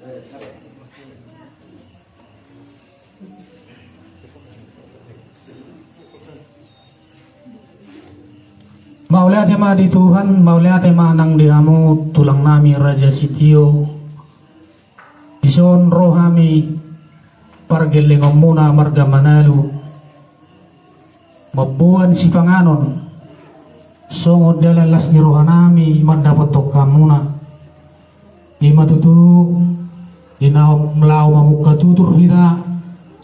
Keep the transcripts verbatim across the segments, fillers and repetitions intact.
Mauliate ma di Tuhan, mauliate ma nang di hamu tulang nami Raja Sitio. Dison ro hami pargellengonmuna marga Manalu mamboan sipanganon songon dalan las ni roha nami mandapothon hamuna. Ima tutu, di na laho mamungka tutur hita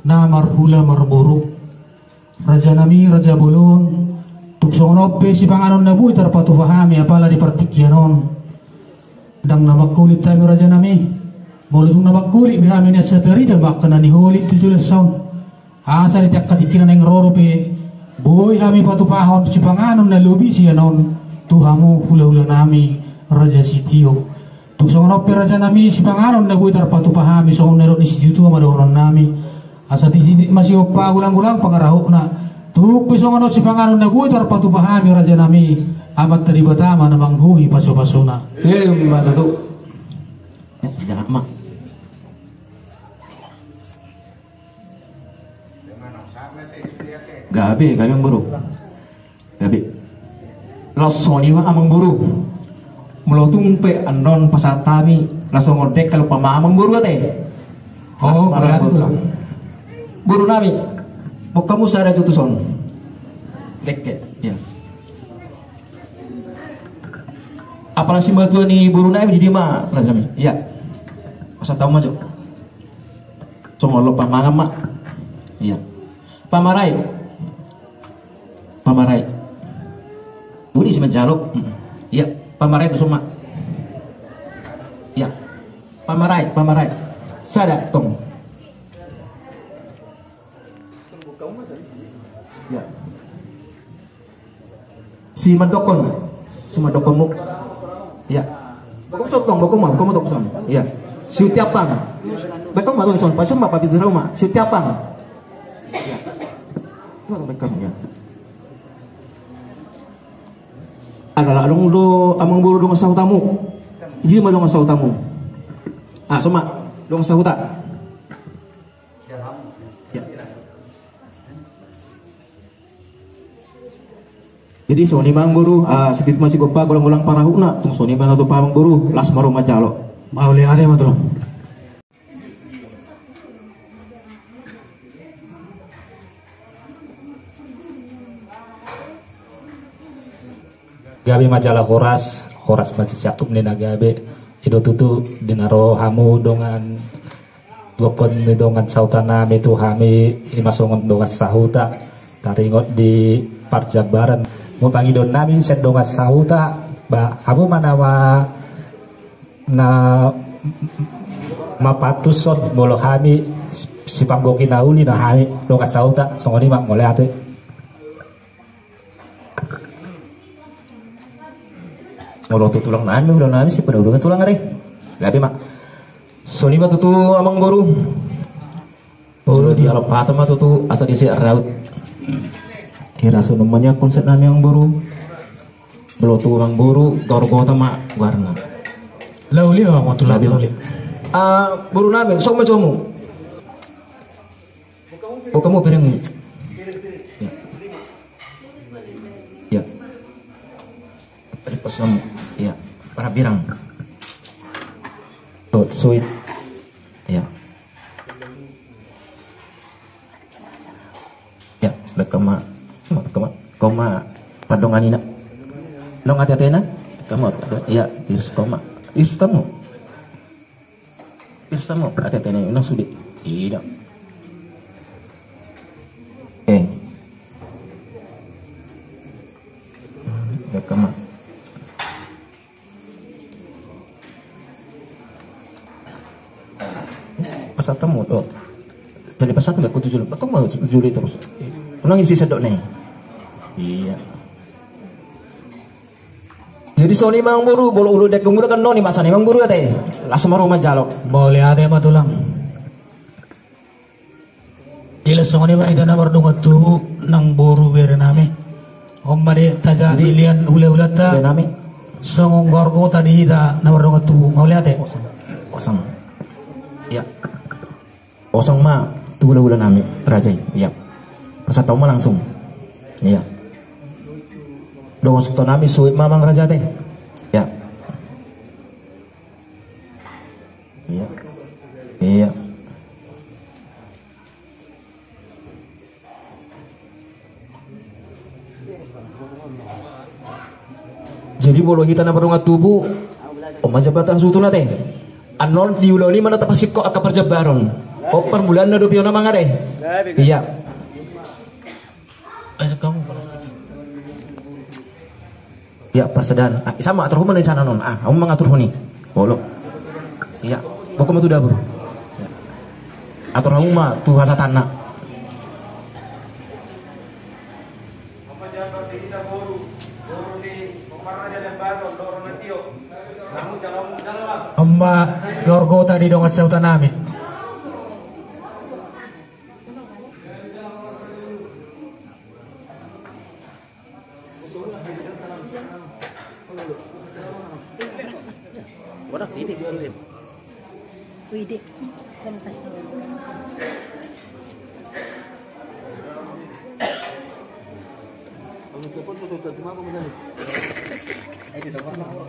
na marhula marboru. Raja nami, raja bolon, tung songon on pe sipanganon na boi tarpatupa hami apala di partingkian on. Ndang na mangholit hami raja nami. Molo tung na mangholit be hami nian, sai tarida ma angka na niholit tu joloan on. Asa di angka tingki na naeng ro dope boi hami patupahon sipanganon na lobi sian on tu hamu hulahula nami Raja Sitio. Tung songon on pe raja nami, sipanganon na boi tarpatupa hami songon na nidok ni situatua ma dohonon nami. Asa titik ma sigompa, golanggolang pangarahutna. Tung pe songon on sipanganon na boi tarpatupa hami raja nami, Amanta Debata ma na manggohi pasupasuna. Ima tutu. Eh, jangan, Mak. Gabe, gabe, Amangboru. Gabe. Laos songon i ma, Amangboru. Molo tung pe annon pasahat hami, laos songon on dengke lupa ma, Amangboru, ate. Oh, berarti pulang. Boru nami. Buka musa ada tutuson. Dengke, ya. Apala simatua ni boru nami di dia ma, raja nami. Iya. Masa tahu maju. Songon on pamangan ma. Iya. Pamarai. Pamarai. Uli si manjalo. Mm. Iya. Pamarai tu soma. Iya. Pamarai, pamarai. Sada tong. Iya. Si mandokon, si mandokonmu. Iya. Bokong sotong, bokong ma, bokong ma tong son. Iya. Si Utiapang. Bokong ma tong son, pasum ma papi di rumah. Si Utiapang. Iya. Bokong, bokong, iya. Adalah adong do Amangboru dongan sahutamu. Dia ma dongan sahutamu. Ah, soma, dongan sahuta. Ya. Jadi songon i ma, Amangboru, ah, sititi ma sigompa, golanggolang pangarahutna, tung songon i ma na tupa, Amangboru, las ma ro manjalo. Mauliate ma tulang. Gabe ma jala horas, horas ma siangkup ni na gabe. I do tutu di na ro hamu dongan, gokhon ni dongan sahuta nami tu hami, i ma songon dongan sahuta. Taringot di parjabaran, molo pangidoan nami sian dongan sahuta, ba hamu ma na ma, na mapatushon molo hami sipanggohi na uli na hami dongan sahuta, songon i ma, mauliate. Molo tu tulang nami, tulang nami, sipangidoan tulang, ate. Gabe ma. Songon i ma tutu, Amangboru. Molo di alap hata ma tutu, asa disi araut. Ira songon ma nian konsep nami, Amangboru. Molo tu Amangboru, gorgota ma goarna. Lauli ma, Amang, tu lauli. Ah, boru nami, songon ma, songon ma. Oh, hamu piring. Ya. Ya. Ada pesan. Ya. Para pirang. Tuh, suit. Ya. Ya, baen hamu ma. Hamu ma. Hamu ma pandonganina. Nunga ate-atena. Hamu. Ya, iris hamu ma. Iris hamu. Bisa mo, ate-ate ni, unang sude. Ida. Eh. Baen hamu ma. Pasahat hamu, oh. Jadi pasahat hamu, baen hamu tu jolo. Baen hamu ma tu jolo terus. Unang isi sedok ni. Iya. Jadi songon i ma, Amangboru, molo olo dengke mura kan noni masa ni, Amangboru, ate. Las ma ro manjalo. Mauliate ma tulang. Ilas songon i ma hita na mardongan tubu nang boru bere nami. On ma di taja ilian hulahulanta. Bere nami. Songon gorgota di hita na mardongan tubu. Mauliate. Osang. Osang. Iya. Osang ma tu hulahula nami raja i. Iya. Pasahat hamu ma langsung. Iya. Dongan sahuta nami, suhut ma amang raja ate. Iya. Iya. Iya. Jadi molo hita na mardongan tubu, on ma jabatan hasuhuton ate. Annon di ulaon i ma na tapasingkop angka parjambaron. On parmulaan na dope on amang ate. Iya. Iya, parsadaan. Ah, sama atur hamu ma di sana non. Ah, hamu mangatur honi. Olo. Iya, pokok ma tu dapur. Iya. Atur hamu ma tu hasatanna. On ma gorgota di dongan sahuta nami. Widi.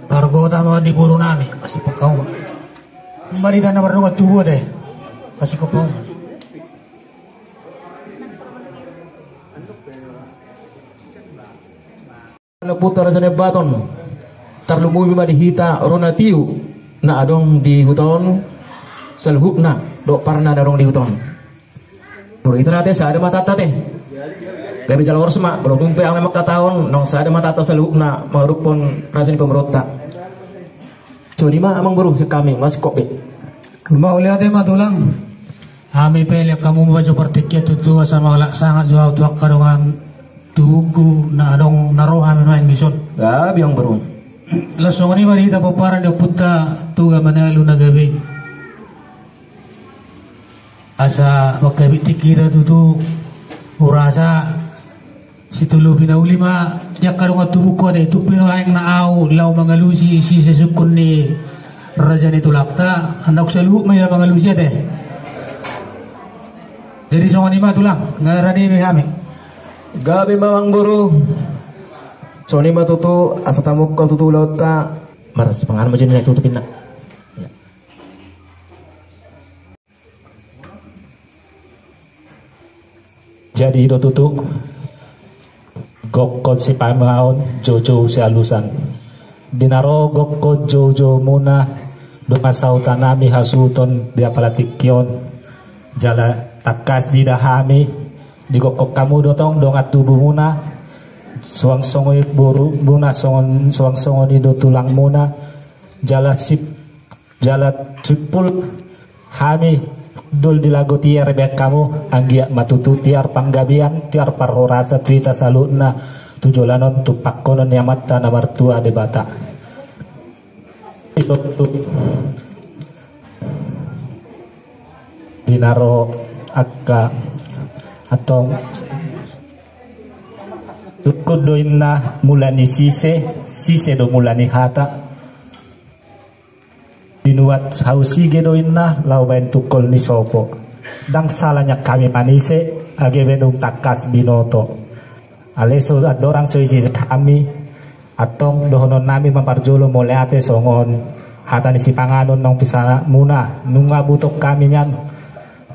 Gorgota ma di boru nami, masih pekau. Mari dana mardongan tubu ate. Masih pekau. Ompunta Raja Nabaton, tarlumobi ma di hita ro na tio na adong di huta on, saluhutna dohot parna na adong di huta on. Molo hita ate sada ma hatanta ate. Gabe jala horas ma, molo tung pe ahu na mangkatahon, naung sada ma hatanta saluhutna mangadophon raja ni pamoruonta. Songon i ma amang boru, sian hami masingkop be. Mauliate ma tulang. Hami pe lean hamu ma jo partingkian tutu, asa mangalaho sangap jo ahu tu angka dongan tubungku na adong na ro hami nuaeng dison. Gabe amang boru. Laos songon i ma di hita pomparan ni ompunta Toga Manalu na gabe i. Asa mangkabintik hita tutu, hurasa sitolopi na uli ma di angka dongan tubungku ate. Tung pe nuaeng na ahu laho mangalusi sise sungkun ni raja ni tulangta, annon saluhut ma ia mangalusi ate. Jadi songon i ma tulang, nga rade be hami. Gabe ma amang boru. Songon i ma tutu, asa tamungkol tutu ulaonta. Marsipanganon ma jo ninna, tutup ninna. Jadi i do tutu, gokhon sipaingaon, joujou sialusan. Di na ro gokhon joujoumuna dongan sahuta nami hasuhuton di apala tingki on. Jala tangkas diida hami, digokhon hamu do tong dongan tubumuna, suang songon i borumuna, songon, suang songon i do tulangmuna, jala sip Jala simpul hami hundul di lago tiar, baen hamu anggiat ma tutu tiar panggabean, tiar parhorasan tu hita saluhutna tu joloan on, tu pangkonon ni Amanta na martua Debata. Di na ro angka antong, sungkun do inna mula ni sise, sise do mula ni hata. Binuat hau sige do inna laho baen tungkol ni sopo. Ndang sala nian hami manise, age pe dung tangkas binoto. Alai so andorang so ise hami, antong dohonon nami ma parjolo mauliate songon hata ni sipanganon naung pinsangamuna. Nunga butok hami nian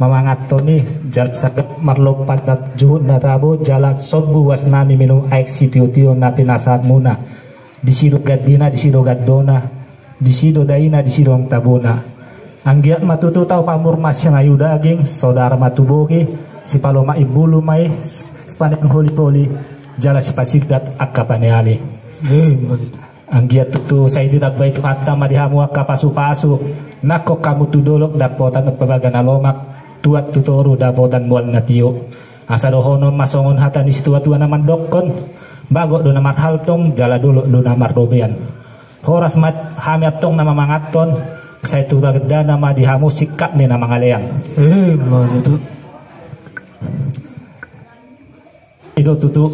mamangathon i, jala sagat marlompan na juhut na tabo, jala sombu huas nami minum aek sitiotio na pinasahatmuna. Disi do gandina, disi do gandona, disi do daina, disi do tabona. Anggiat ma tutu tau pamurmasian hayu daging, saudara ma tu bohi, sipalomak imbulu ma i, sipaneang holiholi, jala sipasindat angka paneali. Eh, begitu. Anggiat tutu sai ditambai Tuhanta ma di hamu angka pasupasu, nangkok hamu tu dolok dapotan pabagana lomak, tuat tu toru dapotan mual na tio. Asa dohonon ma songon hata ni situatua na mandokkon, bagot do na marhaltong, jala dolok do na mardobean. Horas ma hami antong na mamangathon, sai tu tandana ma di hamu singkat ni na mangalean. Eh, ma tutu. I do tutu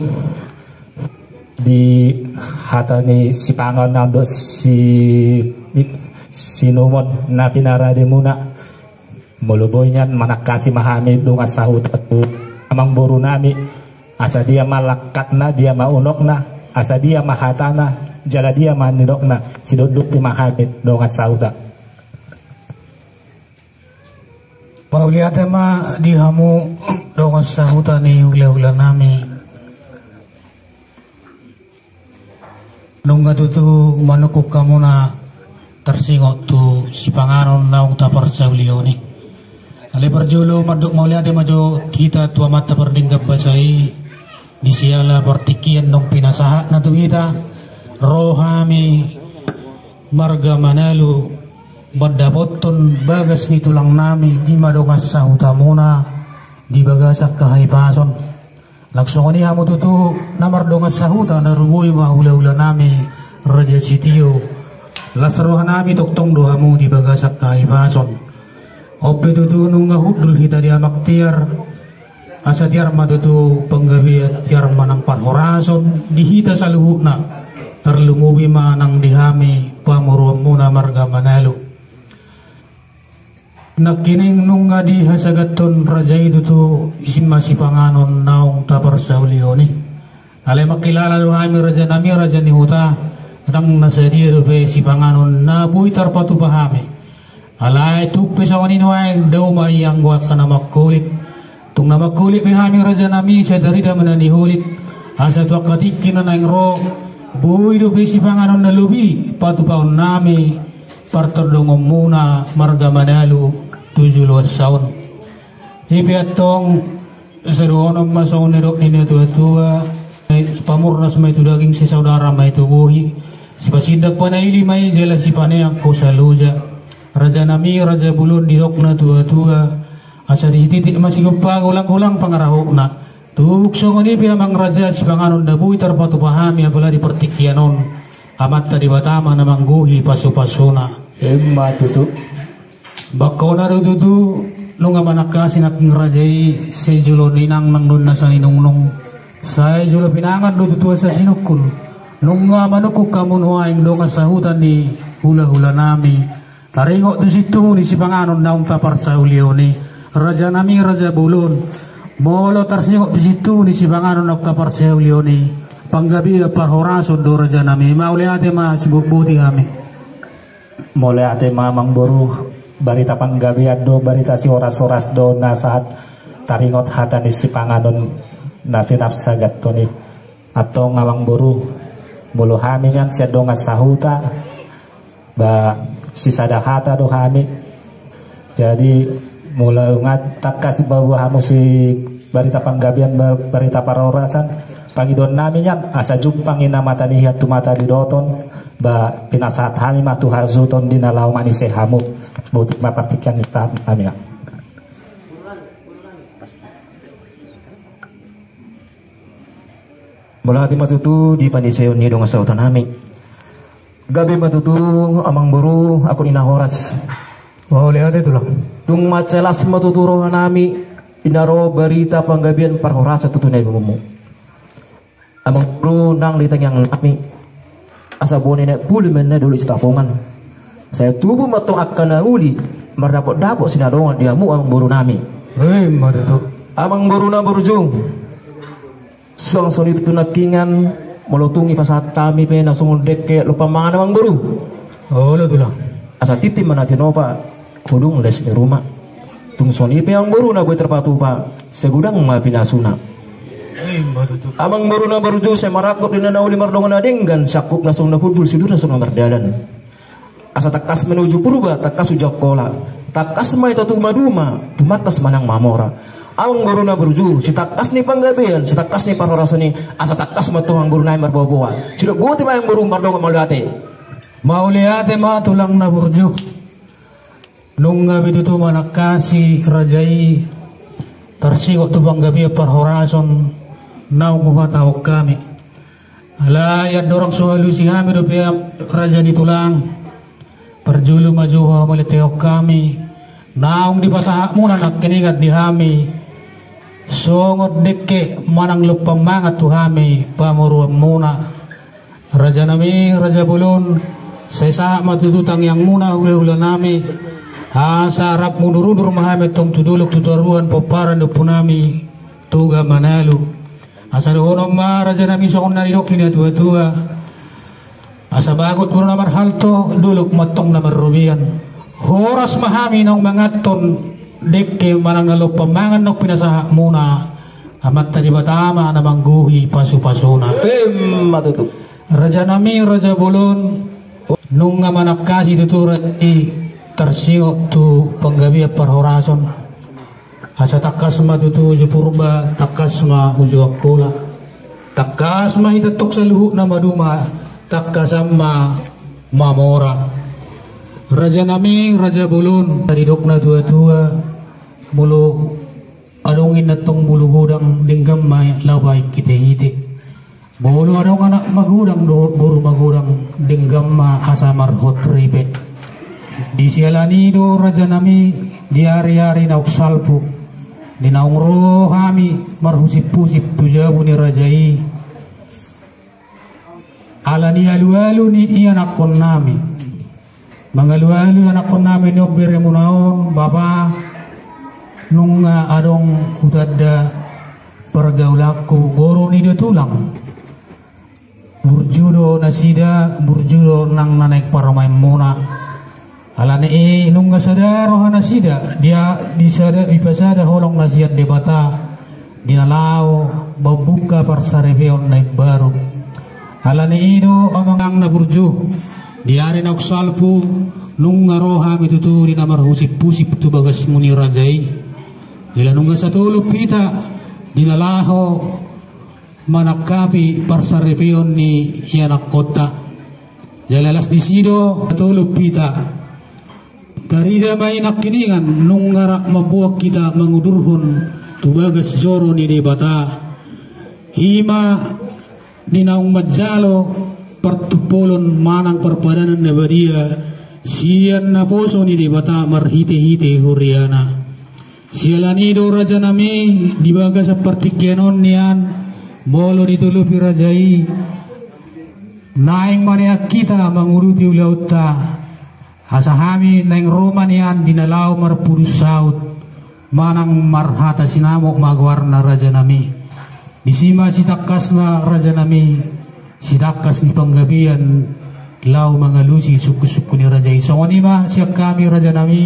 di hata ni sipanganon dohot si, sinumon na pinarademuna. Molo boi nian, manangkasi ma hami dongan sahuta tu amangboru nami, asa dia ma langkatna, dia ma unokna, asa dia ma hatana, jala dia ma nidokna, sidokdok i ma hami dongan sahuta. Mauliate ma di hamu dongan sahuta ni hulahula nami. Nunga tutu manungkun hamuna tarsingot tu sipanganon naung taparsaulion i. Alai parjolo mandok mauliate ma jo hita tu Amanta Pardenggan Basa i, di siala partingkian naung pinasahatna tu hita, ro hami marga Manalu mandapothon bagas ni tulang nami, i ma dongan sahutamuna di bagasan hahipason. Laos songon i hamu tutu na mardongan sahuta, na rumobi ma hulahula nami Raja Sitio. Las roha nami, tongtong do hamu di bagasan hahipason. On pe tutu nunga hundul hita di Amang Tiar, asa tiar ma tutu panggabean, tiar ma nang parhorasan di hita saluhutna, tarlumobi ma nang di hami pamoruonmuna marga Manalu. Nangkining nunga dihasagathon raja i tutu, disi ma sipanganon naung taparsaulion i. Alai mangkilala do hami raja nami, raja ni huta, ndang na sadia dope sipanganon na boi tarpatupa hami. Alai tung pe songon i nuaeng, dao ma i anggo angka na mangholit. Tung na mangholit pe hami raja nami, sai tarida ma na niholit. Asa tu angka tingki na naeng ro, boi dope sipanganon na lobi patupaon nami partordongonmuna marga Manalu tu joloan sa on. I pe antong, sai dohonon ma songon na nidok ni natuatua: Pamurnas ma i tu daging, sai saudara ma i tu bohi. Sipasindak panaili ma i, jala sipaneang hosa loja. Raja nami, raja bolon, didok natuatua, asa disititik ma sigompa, golanggolang pangarahutna. Tung songon i pe amang raja, sipanganon na boi tarpatupa hami apala di partingkian on, Amanta Debata ma na manggohi pasupasuna. Emma tutu. Bangkona do tutu, nunga manangkasi nangkin raja i, sai jolo ni nangnang do na saninungnung. Sai jolo pinangan do tutu asa sinungkun. Nunga manungkun hamu nuaeng dongan sahuta ni hulahula nami. Taringot tu sintuhu ni sipanganon naung taparsaulion i, raja nami, raja bolon. Molo tarsingot tu sintuhu ni sipanganon naung taparsaulion i, panggabean parhorasan do raja nami. Mauliate ma sibotboti hami. Mauliate ma amangboru, barita panggabean do, barita sihorashoras do na sahat taringot hata ni sipanganon na pinarsagathon i. Antong amangboru, molo hami nian sian dongan sahuta, ba sisada hata do hami. Jadi molo nunga tangkas dipaboa hamu si barita panggabean, ba-, barita parhorasan, pangidoan nami nian asa jumpang i na mata ni hian tu mata ni idoton, ba pinasahat hami ma tu hasuhuton di na laho manise hamu. Boti ma partingkian ni hami. Mauliate ma tutu di paniseon ni dongan sahuta nami. Gabe ma tutu amangboru, angkup ni na horas. Mauliate tulang. Tung mansai las ma tutu roha nami, di na ro barita panggabean parhorasan tutu na dipaboamu. Amangboru, nang di tangiang nami, asa boi na puli ma na doli Sitapongan. Sai tubu ma antong angka na uli, mardapotdapot sinadongan di hamu amangboru nami. Emma tutu. Amangboru na burju, suang songon i tutu nangkiningan, molo tung dipasahat hami pe na songon dengke lompan mangan amangboru. Olo tulang. Asa tintin ma na tinopa, hudung les ni ruma. Tung songon i pe amangboru na boi tarpatupa, sai godang ma pinasuna. Emma tutu. Amangboru na burju, sai marangkup do na uli mardongan na denggan, sangkupna songon na hundul, sidurna songon na mardalan. Asa tangkas ma i uju Purba, tangkas uju Angkola. Tangkas ma i tu maduma, tumangkas ma nang mamora. Amangboru na burju, sitangkas ni panggabean, sitangkas ni parhorasan i, asa tangkas ma tu amangboru nami marboaboa. Sidok boti ma amangboru, mardongan mauliate. Mauliate ma tulang na burju. Nunga be tutu manangkasi raja i tarsingot tu panggabean parhorasan naung huhatahon hami. Alai andorang so hualusi hami dope raja ni tulang, parjolo ma jo hamauliatehon hami naung dipasahatmuna nangkiningan di hami songon dengke manang lompan mangan tu hami pamoruonmuna. Raja nami, raja bolon, sai sahat ma tutu tangiangmuna hulahula nami. Asa rap mudur-udur ma hami antong tu dolok tu toruan pomparan ni ompunami Toga Manalu. Asa dohonon ma rajanami songon na nidok ni na tua-tua. Asa bagot boru na marhalto, dolok ma antong na marrobean. Horas ma hami naung manganhon dengke manang na lompan mangan naung pinasahatmuna. Amanta Debata ma na manggohi pasu-pasuna. Emma tutu. Rajanami raja bolon, nunga manangkasi tutu raja i tarsingot tu panggabean parhorason. Asa tangkas ma tutu uju Purba, tangkas ma uju Angkola. Tangkas ma hita antong saluhutna maduma, tangkasan ma mamora. Rajanami raja bolon, na nidok na tua-tua, molo adong inna antong boru magodang, denggan ma laho bahen hite-hite. Molo adong anak magodang dohot boru magodang, denggan ma asa marhot ripe. Di siala ni i do rajanami, di ari-ari naung salpu, di naung ro hami marhusip-husip tu jabu ni raja i. Ala ni alu-alu ni ianakkonnami. Mangalu-alu ianakkonnami ni on beremuna on, bapa, nunga adong hutanda pargaulanku, boru ni da tulang. Burju do nasida, burju do nang na naeng parumaenmuna. Ala ni i nunga sada roha nasida, dia di sada, dipasada holong na sian Debata, di na laho mambuka parsaripeon na imbaru. Ala ni i do amang na burju, di ari naung salpu, nunga ro hami tutu di na marhusip-husip tu bagasmu ni raja i. Jala nunga satolop hita, di na laho manangkapi parsaripeon ni ianakkonta. Jala las disi do, satolop hita. Tarida ma i nangkiningan, nunga rap mamboan hita mangudurhon tu bagas joro ni Debata. I ma di naung manjalo partumpolon manang parpadanan na badia, sian naposo ni Debata marhite-hite huriana. Siala ni i do rajanami, di bagasan partingkian on nian, molo ditolopi raja i, naeng ma nian hita manguduti ulaonta. Asa hami naeng ro ma nian di na laho marpudun saut, manang marhata sinamot ma goarna rajanami. Disi ma sitangkasna rajanami, sitangkas ni panggabean laho mangalusi sungkun-sungkun ni raja i. Songon i ma sian hami rajanami,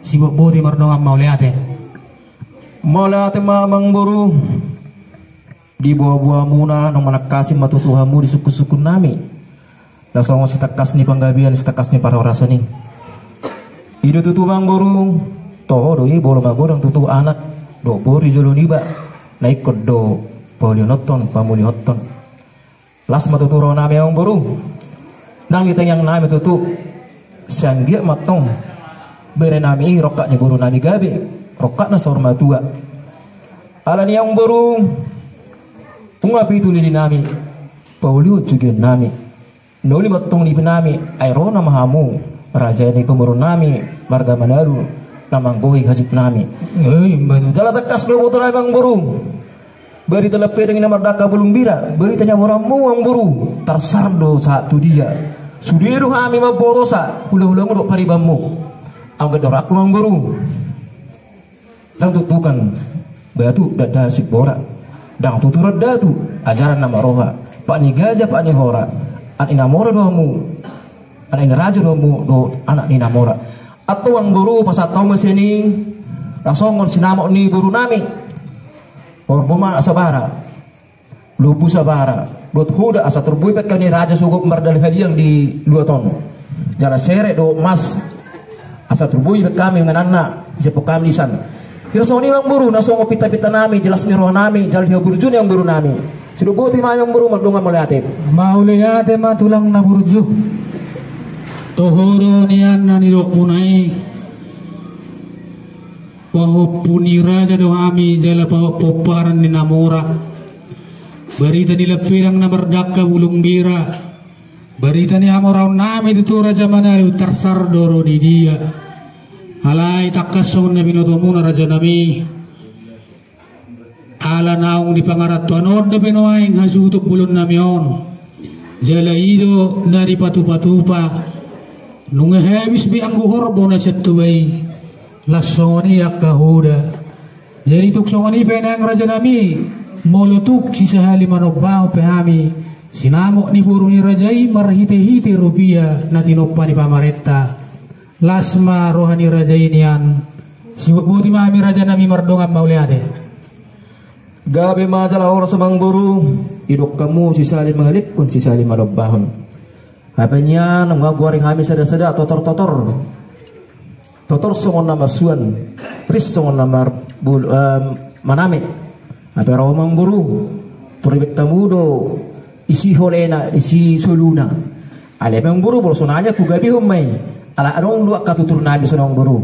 sibotboti mardongan mauliate. Mauliate ma amang boru. Di boa-boamuna naung manangkasi ma tutu hamu di sungkun-sungkunnami. Na songon sitangkas ni panggabean, sitangkas ni parhorasan i. I do tutu amang boru, toho do i molo magodang tutu anak dohot boru di jolo niba, na ingkon do paulihonhon, pamulihonhon. Las ma tutu rohanami amang boru. Nang di tangiangnami tutu, sai anggiat ma antong berenami i rongkap ni borunami gabe, rongkapna saur matua. Ala ni i amang boru, nunga pitu lilinami, paulihon sugionnami. Na uli ma antong nipinami, ai ro nama hamu, raja ni pamoruonnami, marga Manalu, na manggohi hajutnami. Eh, imba. Jala tangkas do botonami amang boru. Barita lampedang i na mardangka bulung bira, barita ni hamoraonmu amang boru. Tarsar do sahat tu dia. Sude do hami mambotosa, hula-hulamu dohot paribanmu. Anggo dohoranku amang boru. Ndang tutukan batu, ndang da simbora. Ndang tuturan datu, ajaran na marroha. Pat ni gaja, pat ni hora. Anak ni na mora do hamu. Anak ni raja do hamu, dohot anak ni na mora. Antong amang boru, pasahat hamu ma sian i, na songon sinamot ni borunami. Horbo ma anak sabara. Lombu sabara, dohot hoda, asa turboi pe hami raja sogot mardalhadiang di luat on. Jala serep dohot mas, asa turboi pe hami ingananna, siap hami di san. Hira songon i amang boru, na songon pinta-pintanami, di las ni rohanami, jala di haburjuon ni amang borunami. Sidok boti ma amang boru, mardongan mauliate. Mauliate ma tulang na burju. Toho do nian na nidokmuna i. Pahompu ni raja do hami jala pahompu pomparan ni na mora. Barita ni lampedang na mardangka bulung bira. Barita ni hamoraonnami tutu raja Manalu tarsar do ro di dia. Alai tangkas songon na binotomuna rajanami. Ala naung di pangarantoan on dope nuaeng hasuhuton bolonnami on. Jala i do na dipatupa-tupa. Nunga habis be anggo horbo na sian Toba i. Las songon i angka huda. Jadi tung songon i pe nang raja nami, molo tung sisahali manombahon pe hami sinamot ni boru ni raja i marhite-hite rupia na tinompa ni pamarenta, las ma roha ni raja i nian. Sibotboti ma hami raja nami mardongan mauliate. Gabe ma jala horas amang boru. Didok hamu sisahali mangelekhon sisahali manombahon. Hape nian nunga goari hami sada-sada totor-totor. Totor songon na marsuan, ris songon na mar-, bul-, em, maname. Hape ro amang boru, turibek hamu do isi holena, isi soluna. Alai amang boru, molo songon i hugabehon ma i. Ala adong do angka tutur nami songon i amang boru.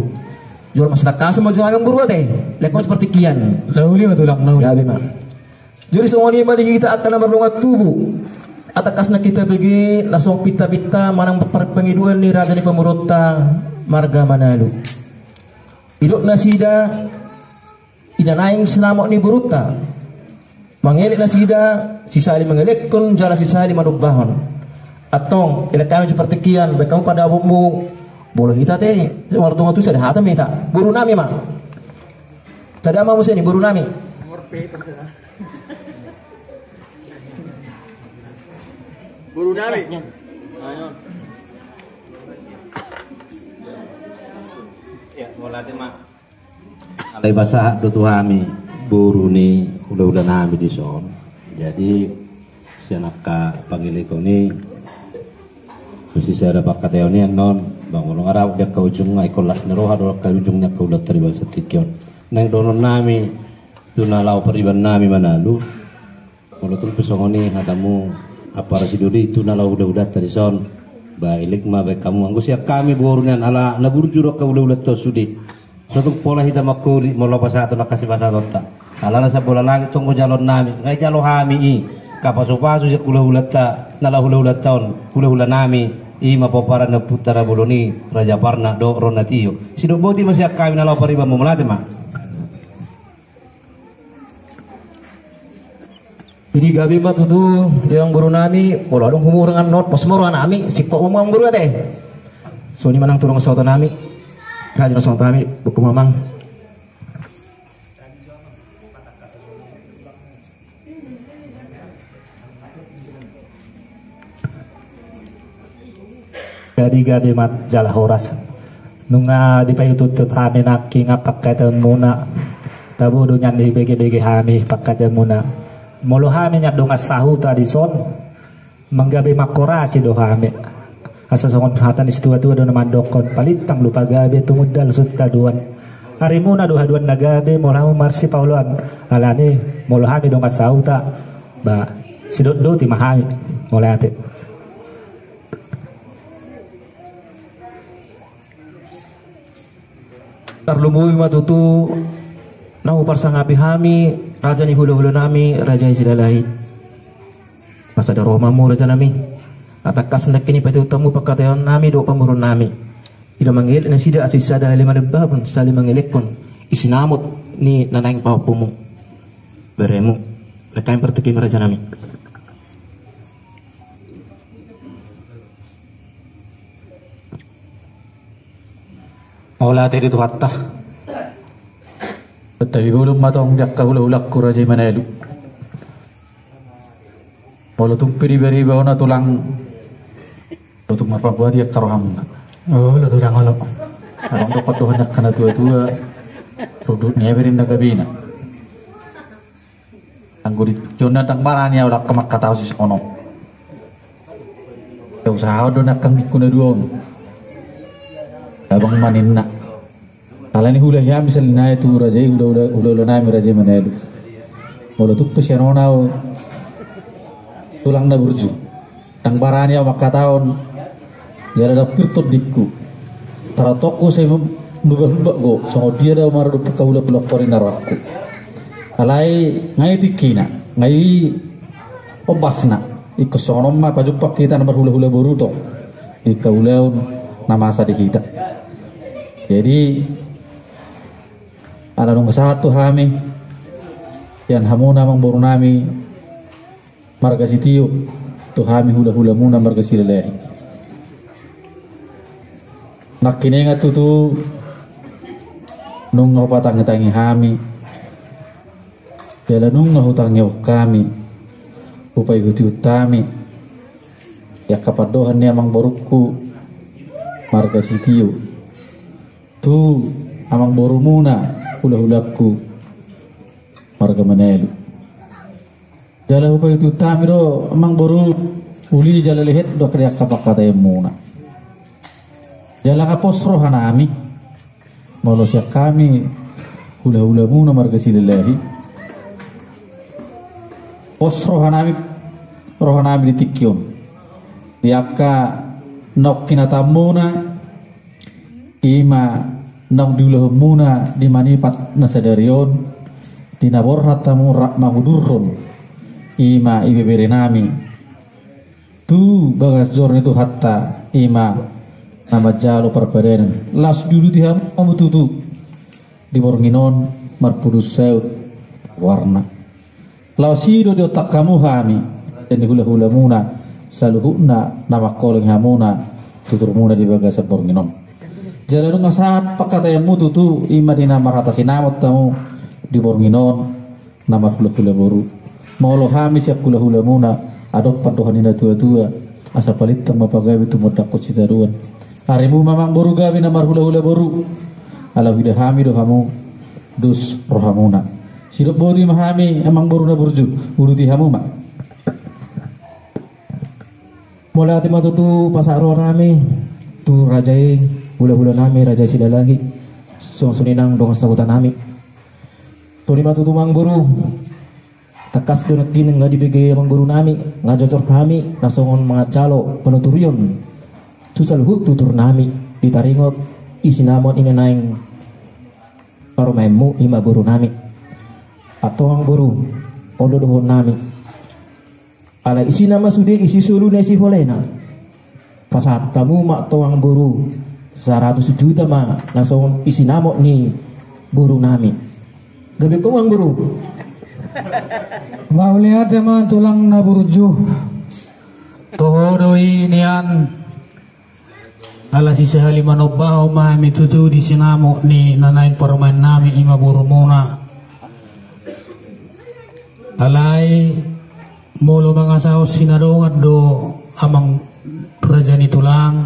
Jolo ma sitangkason ma jolo amang boru ate. Lekhon seperti kian. Lauli ma tulang, lauli. Gabe ma. Jadi songon i ma di hita angka na mardongan tubu. Tangkas na hita bege na songon pinta-pinta manang parpangidoan ni raja ni pamoruonta marga Manalu. Didok nasida, i na naeng sinamot ni borunta. Mangelek nasida, sisahali mangelekhon jala sisahali manombahon. Antong, elek hami seperti kian, baen hamu pandapotmu. Molo hita ate, mardongan tubu sada hata ma hita. Boru nami ma. Sada ma muse ni boru nami. Boru nami. Alai pasahat do tu hami boru ni hula-hula nami dison. Jadi sian angka pangelekhon i, sisada pangkataion i annon, ba molo nga dapot di angka ujungna, ingkon las ni roha do angka ujung ni angka ulaonta di bagasan tingki on. Naeng dohonon nami tu na laho pariban nami Manalu. Molo tung pe songon i hatamu, ampara sidoli tu na laho hula-hulanta dison. Ba elek ma baen hamu, anggo sian hami boru nian, ala na burju do angka hula-hulanta on sude. So tung pola hita mangkulit molo pasahaton angka sipasahatonta. Alana sambola langit songon jaloon nami, nga dijalo hami i. Angka pasu-pasu sian hula-hulanta, na laho hula-hulanta on, hula-hula nami. I ma pomparan ni ompunta na bolon i, Raja Parna dohot Rona Tio. Sidok boti ma sian hami na laho pariban, mauliate ma. Jadi gabe ma tutu di amang boru nami, molo adong humurung annon, pos ma roha nami, singkop ma amang boru ate. Songon i ma nang tu dongan sahuta nami, raja dongan sahuta nami, boku ma amang. Jadi gabe ma jala horas. Nunga dipaihut-ihut hami nangkin pangkataion muna. Tabo do nian dibege-bege hami pangkataion muna. Molo hami nian dongan sahuta dison, manggabe mangkorasi do hami. Asa songon hata ni situa-tua do na mandokkon, palintang do pagabe, tumundalhon haduan. Arimuna do haduan na gabe, molo hamu marsipaoloan. Alani, molo hami dongan sahuta, ba, sidok doti ma hami. Mauliate. Tarlumobi ma tutu na huparsangapi hami, raja ni hula-hula nami, raja i Silalahi. Pasada roha ma hamu raja nami. Tangkas nangkin i paihut hamu pangkataion nami dohot pamoruon nami. Ila mangelek nasida asa sisada hali manombahon, sisahali mangelekhon. I sinamot ni na naeng pahompumu. Beremu. Lekhon partingki ma raja nami. Mauliate di Tuhanta. Tabi bolon ma tong di angka hula-hulangku raja i Manalu. Molo tung pe diberi baona tulang, olo tung marpambuati angka rohamuna. Olo tulang, olo. Adong dohot dohonon ni angka na tua-tua, rundut ni aha be ninna gabena. Anggo di tingki on ndang barani au angka mangkatahon sisongon on. Usahaon do nangkin ningku na dua on. Abang ma ninna. Alani huula hami sahali nai tu raja i, huula, huula, huula nami raja i Manalu. Molo tung pe sian on au tulang na burju. Ndang barani au mangkatahon jala ndang pir tondingku. Tarantokku sai mambahulbah do songon dia do maradophon hula-hula ni rohangku. Alai nga i tingkina, nga i ombasna. Ingkon songon on ma pajumpang hita na marhula-hula boru tong. Ingkon ulaon na masa di hita. Jadi ala nunga sahat tu hami sian hamuna amang boru nami marga Sitio, tu hami hula-hulamuna marga Silalahi. Nangkiningan tutu Nunga hupatangitangi hami, jala nunga hutangihon hami, hupaihutihut hami di angka pandohan ni amangborungku marga Sitio tu amangborumuna hulahulangku marga Manalu. Jala hupaihutihut hami do amangboru, uli jala lehet do di angka pangkataianmuna. Jala nga pos rohanami molo sian hami hulahulamuna marga Silalahi. Pos rohanami, rohanami di tingki on di angka naung hinataanmuna, ima naung diulahonmuna di manipat na sadari on, di na borhat hamu rap mangudurhon ima ibeberenami tu bagas joro ni Tuhanta, ima na manjalo parpadanan. Laos diuduti hamu tutu di borngin on marpudun saut warna. Laos i do diontang hamu hami, raja ni hulahulamuna, saluhutna na mangkaholongi hamuna tuturmuna di bagasan borngin on. Jala nunga sahat pangkataianmu tutu, ima di na marhata sinamot hamu di borngin on, na marhulahula boru. Molo hami sian hulahulamuna, adong pandohan ni natuatua, asa palintang ma pagabe tumundalhon sitadoan. Arimu ma amangboru gabe na marhulahula boru, ala huida hami do hamu dos rohamuna. Sidok boti ma hami amangboru na burju, uduti hamu ma. Mauliate ma tutu pasahat rohanami tu raja i, hulahulanami raja Silalahi, songon songon i nang dongan sahutanami. Songon i ma tutu amangboru, tangkas do nangkin nga dibege amangborunami, nga jojor hami na songon manganjalo panuturion tu saluhut tuturnami, di taringot i sinamot i na naeng parumaenmu ima borunami. Antong amangboru, on do dohononnami. Alai isi nama sude isi solu na isi holena. Pasahat hamu ma antong amangboru, saratus juta ma na songon i sinamot ni borunami. Gabe ho amangboru. Mauliate ma tulang na burju. Toho do i nian. Ala sisahali manombahon ma hami tutu di sinamot ni na naeng parumaennami ima borumuna. Alai molo mangasahon sinadongan do amang raja ni tulang,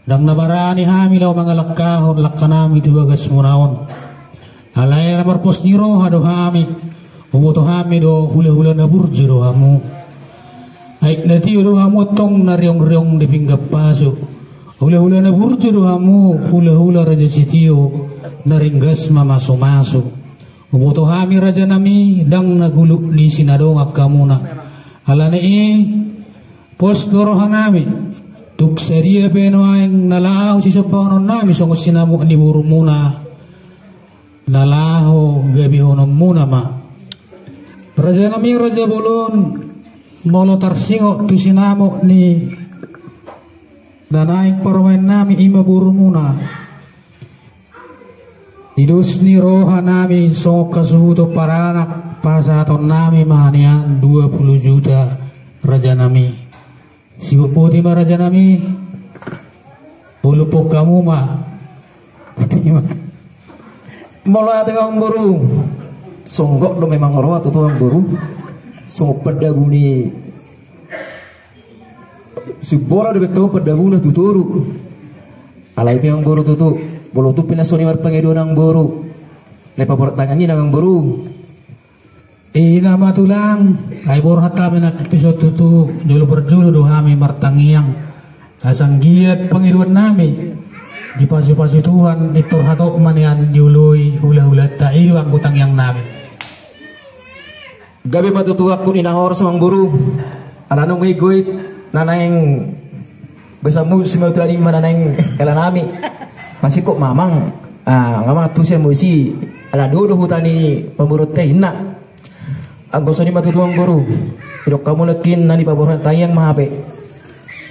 ndang na barani hami laho mangalangkahon langkanami tu bagasmuna on. Alai na marpos ni roha do hami, huboto hami do hulahula na burju do hamu. Aek na tio do hamu antong na riongriongi di pinggan pasu. Hulahula na burju do hamu, hulahula raja Sitio na ringgas mamasumasu. Huboto hami rajanami ndang na guluk di sinadongan hamuna. Alani i pos do rohanami, tung sadia pe nuaeng na laho sisombaononnami songon sinamot ni borumuna, na laho gabehononmuna ma. Rajanami raja bolon, molo tarsingot tu sinamot ni na naeng parumaennami ima borumuna, di dos ni rohanami songon hasuhuton paranak pasahatonnami ma nian dua pulu juta rajanami. Sibohot boti ma rajanami. Uluphon hamu ma. Mauliate amangboru. Songgop do memang roha tutu amangboru. Songgop pandabu ni Sibora do bekkau pandabuna tu toru. Alai pe amangboru tutu, molo tung pe na songon i marpangidoan amangboru, na paborhat tangiang i nang amangboru. Ina ma tulang, ai borhat hami nangkin tuson tutu, jolo parjolo do hami martangiang. Asa anggiat pangidoannami dipasupasu Tuhan, pintor hatop ma nian dioloi hulahulanta, i do anggo tangiangnami. Gabe ma tutu angkup ni na horas amangboru. Ala nunga i goit na naeng besammu simatua ni ma na naeng helanami. Masingkop ma amang. Ah, nga mangan tusi amang isi. Ala do do huta ni pamoruonta inna. Anggo songon i ma tutu amangboru. Didok hamu nangkin na nipaborhat tangiang ma hape.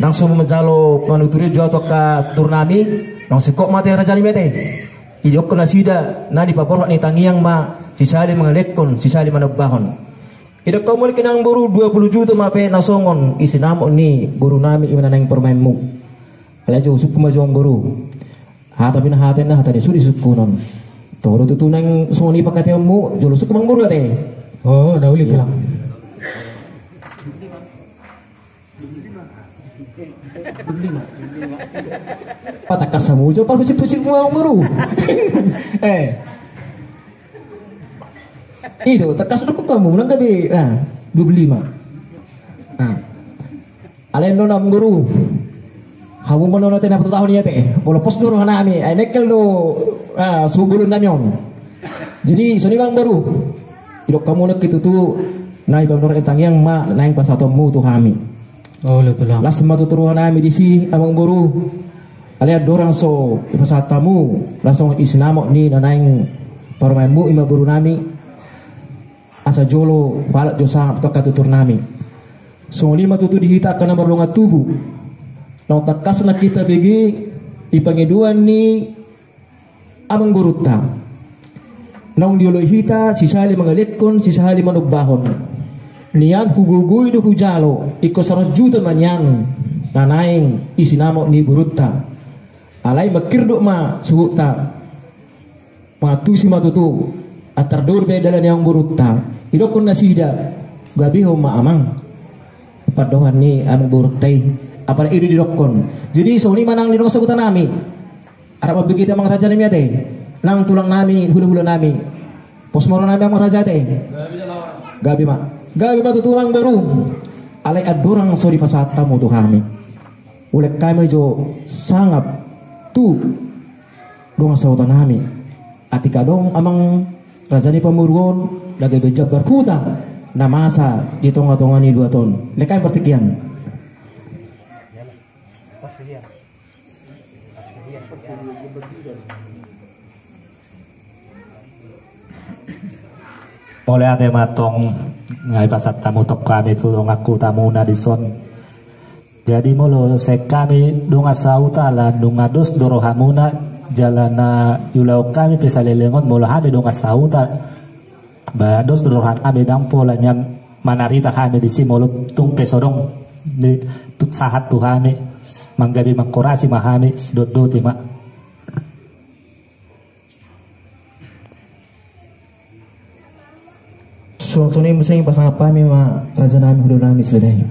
Nang so manjalo panuturion jo au tu angka turnami. Nang singkop ma te rajanami ate. Didok nasida na nipaborhat ni tangiang ma sisali mangalekkon sisali manombahon. Didok hamu nangkin amangboru dua pulu juta ma pe na songon i sinamot ni borunami ima na naeng parumaenmu. Alai jo husungkun ma jo amangboru. Hata pe na hata inna, hata ni sude sungkunon. Toro tutu nang songon i pangkataionmu, jolo sungkun amangboru ate. O, na uli, Tulang. Patangkas hamu jo parhusip-husipmu, amangboru. Eh. I do, tangkas do hamu nang gabe, ah, dua puluh lima. Ah. Alai annon, amangboru, hamu ma annon ate na patutahon i ate. Molo pos do rohanami, ai mengkel do, ah, suhut bolonnami on. Jadi songon i ma, amangboru, didok hamu nangkin tutu, na i pandoran i tangiang ma naeng pasahatonmu tu hami. Olo, Tulang. Las ma tutu rohanami disi, amangboru. Alai andorang so dipasahat hamu, las songon i sinamot ni na naeng parumaenmu, i ma borunami. Asa jolo hualap jo sangap tu angka tuturnami. Songon i ma tutu di hita angka na mardongan tubu. Naung tangkas nangkin tabege di pangidoan ni amangborunta. Naung dioloi hita, sisahali mangalekhon, sisahali manombahon. Nian hugogoi do hujalo, ingkon saratus juta ma nian na naeng i sinamot ni borunta. Alai manghirdot ma suhutta. Mangantusi ma tutu, antar dohot pe dalan ni amangborunta. Didokkon nasida, gabehon ma amang. Pandohan ni amangborunta i. Apala i do didokkon. Jadi songon i ma nang di dongan sahutanami. Rap mambege hita amang rajanami ate. Nang tulangnami, hulahulanami. Pos ma rohanami amang raja ate. Gabe ma. Gabe ma tutu, amangboru. Alai andorang so dipasahat hamu tu hami, ulehon hami jo sangap tu dongan sahutanami. Atik adong amang raja ni pamoruon na gabe jambar huta na masa di tongatonga ni luat on. Lehon hami partingkian. Mauliate ma antong, nga dipasahat hamu tong hami tu dongan sahutamuna dison. Jadi molo sian hami dongan sahuta, ala nunga dos do rohamuna, jala na diulahon hami pe saleleng on, molo hami dongan sahuta, ba dos do rohanami, ndang pola nian manarita hami disi molo tung pe so adong ni tu, sahat tu hami, manggabe manghorasi ma hami, sidotdoti ma. Songon i muse, pasangap hami ma rajanami, hulahulanami sadari.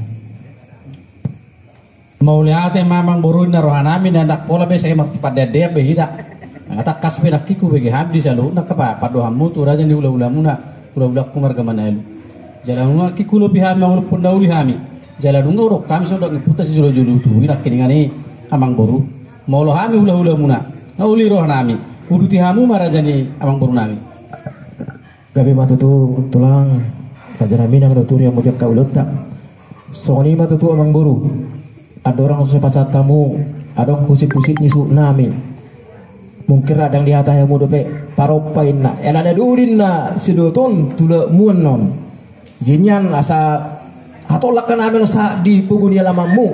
Mauliate ma amangboru, ninna rohanami na ndang pola be sai marpandeandean be hita. Nga tangkas pe nangkin hubege hami di saluhutna angka pa, pandohanmu tu raja ni hulahulamuna, hulahulangku marga Manalu. Jala nunga nangkin hulobi hami mangulahon na uli hami. Jala nunga hudok hami songon dok ni ompunta sijolojolo tubu i nangkiningan i, amangboru. Molo hami hulahulamuna, na uli rohanami, huduti hamu ma raja ni amangborunami. Gabe ma tutu tulang, rajanami, na manuturi hamu di angka ulaonta. Songon i ma tutu amangboru. Andorang so dipasahat hamu, adong husip-husip ni suhutnami. Mungkin ra ndang dihatai hamu dope, parompa inna. Alana do ninna sidotdot on tu ulaonmuna on. Jadi nian asa hatolak hanami on sahat di pogu ni alamanmu.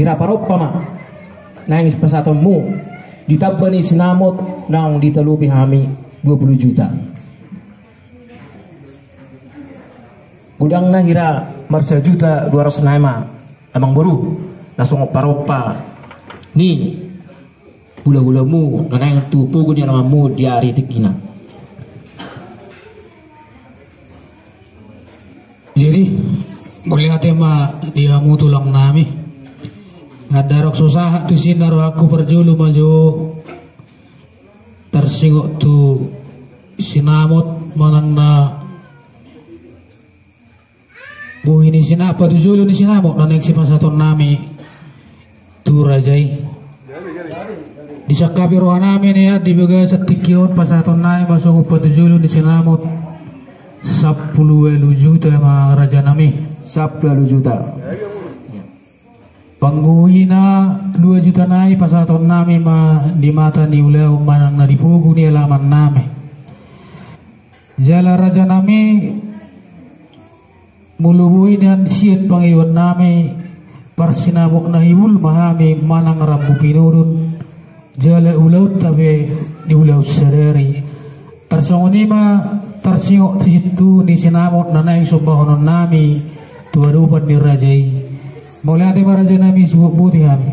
Hira parompa ma naeng sipasahatonmu. Ditamba ni sinamot naung ditalopi hami dua puluh juta. Godangna hira marsajuta dua ratus nai ma, amangboru, na songon parompa ni hulahulamu na naeng tu pogu ni alamanmu di ari tingkina. Jadi, mauliate ma di hamu tulangnami. Nga adong so sahat tusi, na rohangku parjolo ma jo tarsingot tu sinamot manang na bohi ni sinamot, patujolo ni sinamot na naeng sipasahatonnami tu raja i. Disangkapi rohanami nian di bagasan tingki on, pasahatonnami ma songon patujolo ni sinamot sampulu ualu juta ma, rajanami. Sampulu ualu juta. Panggohina dua juta nai pasahatonnami ma di mata ni ulaon manang na di pogu ni alamannami. Jala rajanami, molo boi nian sian pangidoannami, parsinamot na hibul ma hami manang rambu pinudun, jala ulaonta pe di ulaon sadari. Tarsongon i ma tarsingot tu sinamot na naeng sombahononnami tu adopan ni raja i. Mauliate ma rajanami, sibotoboto hami.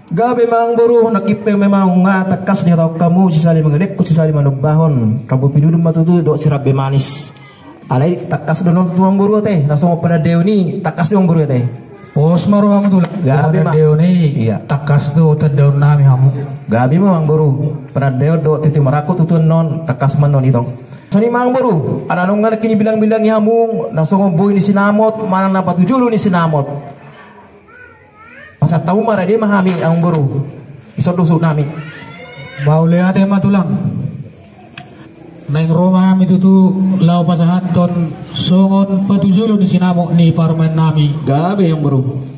Gabe ma amangboru, nangkin pe memang nga tangkas dihatahon hamu sisali mangalehon sisali manombahon, rambu pinudun ma tutu dohot sirambe manis. Alai tangkas do annon tutu amangboru ate, na songon panandaion i tangkas do amangboru ate. Pos ma roham tulang. Gabe ma. Panandaion i. Iya. Tangkas do tandaon nami hamu. Gabe ma amangboru, panandaion dohot titi marangkup tutu annon tangkas ma annon i tong. Songon i ma amangboru, ala nunga nangkin dibilang-bilangi hamu na songon bohi ni sinamot manang na patujolo ni sinamot. Pasahat hamu ma rade ma hami amangboru. Dison do suhut nami. Mauliate ma tulang. Naeng ro ma hami tutu laho pasahathon songon patujolo ni sinamot ni parumaen nami. Gabe amangboru.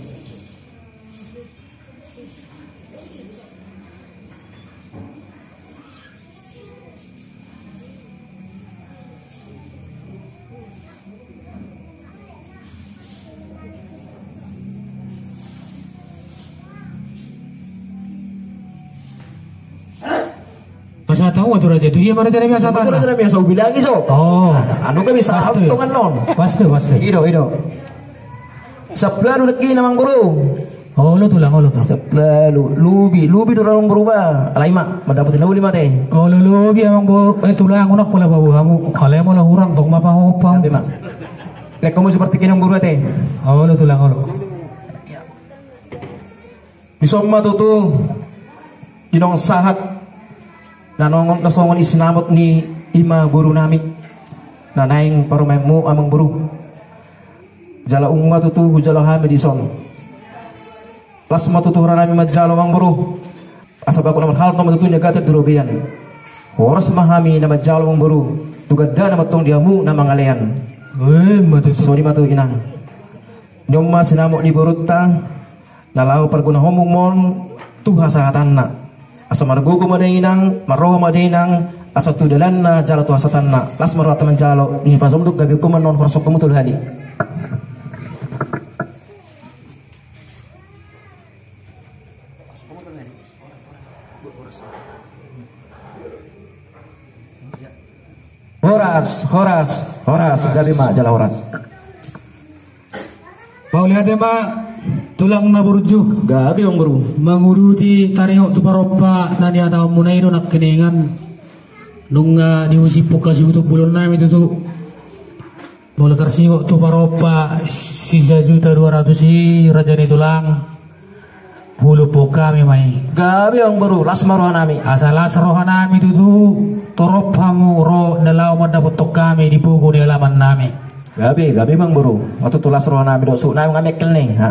Pasahat hamu ma tu raja i, tu dia ma raja nami, pasahat hamu ma tu raja nami, asa hubilangi so. Oh. Anu gabe sahat tu annon. Pasti, pasti. I do, i do. Sampulu ualu nangkin amangboru. Olo tulang, olo tulang. Sampulu ualu, lobi, lobi do amangboru ba. Alai ima mandapot na uli ma ate. Olo lobi amangboru, eh tulang, unang pola paboa hamu. Alai molo hurang tong ma pahompa. Gabe ma. Lehon hamu seperti i amangboru ate. Olo tulang, olo. Dison ma tutu, di naung sahat na songon, na songon i sinamot ni ima boru nami na naeng parumaenmu amangboru. Jala nunga tutu hujalo hami dison. Las ma tutu roha nami manjalo amangboru. Asa bagot na marhalto ma tutu na gata di robean. Horas ma hami na manjalo amangboru. Tu gandana ma antong di hamu na mangalean. Eh, ma tutu. Songon i ma tutu inang. Nion ma sinamot ni borunta na laho pargonahonmuna on tu hasahatanna. Asa margogo ma dainang, marroha ma dainang, asa tu dalanna jala tu hasahatanna. Las ma rohanta manjalo, di pasomduk gabe hukuman non horas hamu tolu hali. Horas, horas, horas, gabe ma jala horas. Mauliate ma tulang na burju. Gabe amangboru. Manguduti taringot tu parompa na nihatahonmuna i do nangkiningan. Nunga dihusiphon hasuhuton bolon nami tutu. Molo tarsingot tu parompa si sajuta dua ratus i raja ni tulang. Hulophon hami ma i. Gabe amangboru, las ma roha nami. Asa las roha nami tutu, torop hamu ro na laho mandapothon hami di pogu ni alaman nami. Gabe, gabe amangboru. Molo tutu las roha nami dohot suhut nami nga mengkel ni. Ha.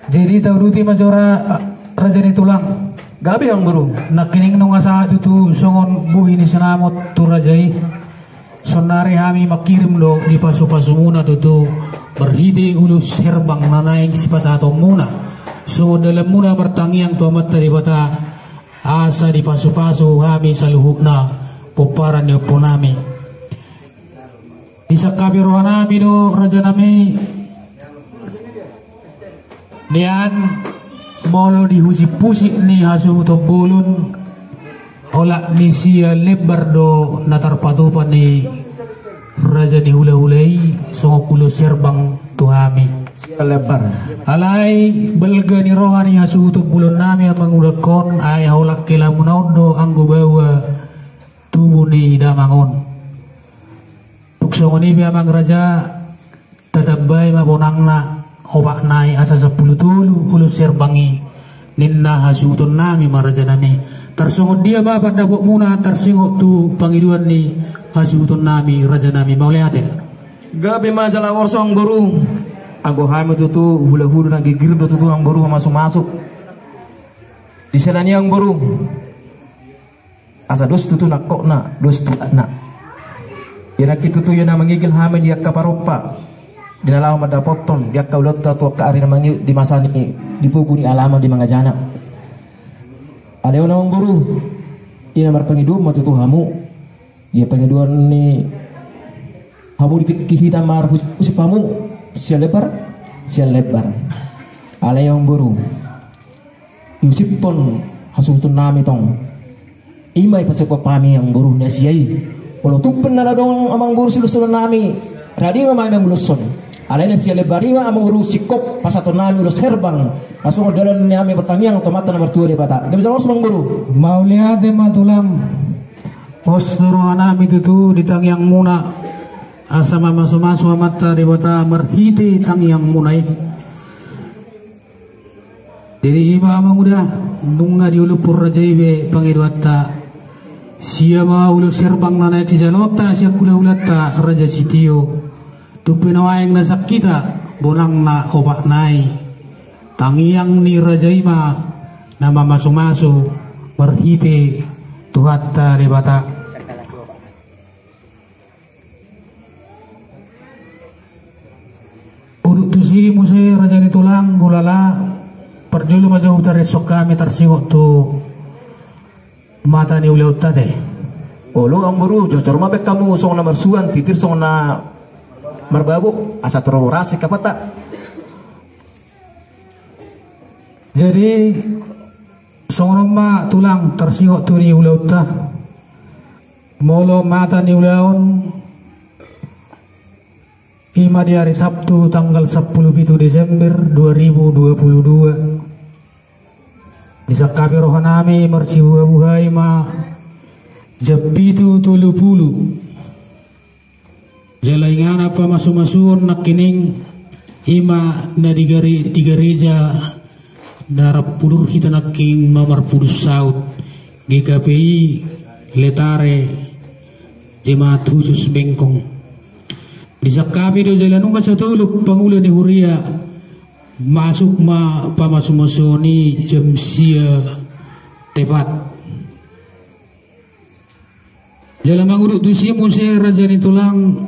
Jadi tauduti ma jora raja ni tulang. Gabe amangboru. Nangkining nunga sahat tutu songon bohi ni sinamot tu raja i. Saonari hami mangkirim do di pasu-pasumuna tutu marhite ulos herbang na naeng sipasahatonmuna. Songon dalanmuna martangiang tu Amanta Debata asa dipasu-pasu hami saluhutna pomparan ni ompu nami. Disangkapi roha nami do raja nami. Nian molo di husik-husik ni hasuhuton bolon, olat ni sian lembar do na tarpatupa ni raja ni hula-hula i songon ulos herbang tu hami. Sian lembar. Alai balga ni roha ni hasuhuton bolon nami mangulahon, ai holan helamuna on do anggo baoa tubu ni damang on. Tung songon i pe amang raja, tatambai ma bonangna opat nai asa sampulu tolu ulos herbang i, ninna hasuhuton nami ma raja nami. Tarsongon dia ma pandapotmuna tarsingot tu pangidoan ni hasuhuton nami raja nami, mauliate. Gabe ma jala horas amangboru. Anggo hami tutu hula-hula na girgir do tutu amangboru mamasu-masu. Di siala ni i amangboru. Asa dos tutu nangkokna, dos tu adatna. Ia nangkin tutu ia na mangigil hami di angka parompa, di na laho mandapothon di angka ulaonta tu angka ari na mangihut di masa ni di pogu ni alaman di mangajana. Alai on amangboru, ia na marpangidoan ma tutu hamu. Ia pangidoan ni hamu di hita marhusip-husip hamu sian lembar, sian lembar. Alai amangboru, dihusiphon hasuhuton nami tong. Ima i pasokop hami amangboru na sia i. Molo tung pe na adong amangboru siuloshon nami, rade ma hami manguloshon. Alai na sian lembar i ma amangboru singkop pasahaton nami ulos herbang. Langsung dalan ni hami martangiang tu Amanta na martua Debata. Gabe jala horas amangboru. Mauliate ma tulang. Pos do roha nami tutu di tangiangmuna. Asa mamasumasu Amanta Debata marhite tangiangmuna i. Jadi ima amang uda, nunga diuluphon raja i be pangidoanta. Sia ma ulos herbang na naeng sijaloonta sian hulahulanta Raja Sitio. Tung pe nuaeng na sangkita bonang na opat nai. Tangiang ni raja i ma na mamasumasu marhite Tuhanta Debata. Udut tusi muse raja ni tulang hulala. Parjolo ma jo taressok hami tarsingot tu mata ni ulaonta de. Olo amangboru, jojor ma baen hamu songon na marsuan, titir songon na marbabo, asa tarasik hapanta. Jadi songon on ma tulang tarsingot tu di ulaonta. Molo mata ni ulaon, ima di ari Sabtu tanggal sampulu pitu Desember dua ribu dua puluh dua. Disangkapi roha nami marsibuhabuhai ma jam pitu tolu pulu. Jala inganan pamasumasuon nangkining ima na di gare-, di gareja na rap udur hita nangkining ma marpudun saut, G K P I Letare Jemaat Khusus Bengkong. Disangkapi do jala nunga satolop pangula ni huria masuk ma pamasumasuon i jam sia tepat. Jala mangudut tusi muse raja ni tulang,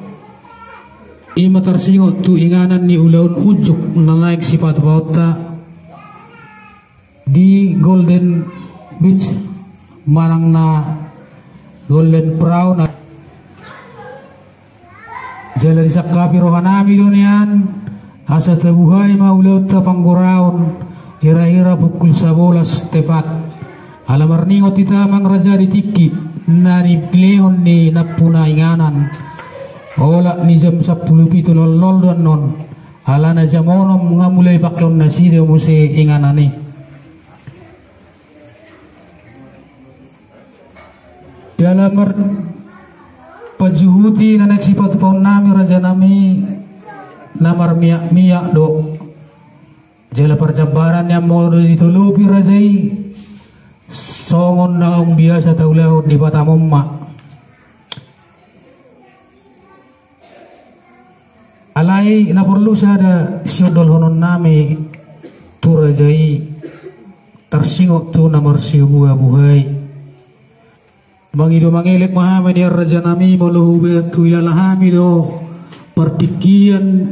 ima tarsingot tu inganan ni ulaon unjuk na naeng sipatupaonta di Golden Beach manang na Golden Perahu na. Jala disangkapi roha nami do nian asa tabuhai ma ulaonta panggoraon hira-hira pukul sabolas tepat. Ala marningot hita amang raja di tingki na nilehon ni nampuna inganan. Olat ni jam sampulu pitu nol nol do annon. Alana jam onom nga mulai pakeon nasida muse inganan i. Jala mar-, panjuhuti na naeng sipatupaon nami raja nami na marmiak-miak do. Jala parjambaran ni amang do ditolopi raja i songon naung biasa taulahon di Batam on ma. Alai na porlu sada siondolhonon nami tu raja i tarsingot tu na marsibuhabuhai. Mangido mangelek ma hami nian raja nami molo hubaen huilala hami do partingkian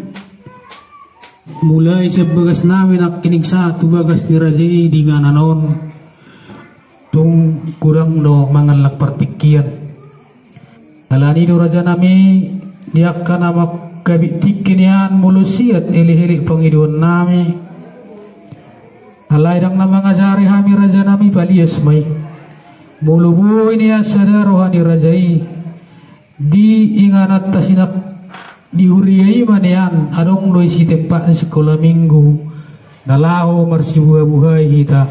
mulai sian bagas nami nangkining sahat tu bagas ni raja i di inganan on. Tung godang do mangallang partingkian. Alani do raja nami di angka na manghabit tingki nian molo siat elek-elek pangidoan nami. Alai ndang na mangajari hami raja nami palias ma i. Molo boi nian sada roha ni raja i di ingananta sinak di huria i ma nian adong do i sitempatna sikola minggu na laho marsibuhabuhai hita.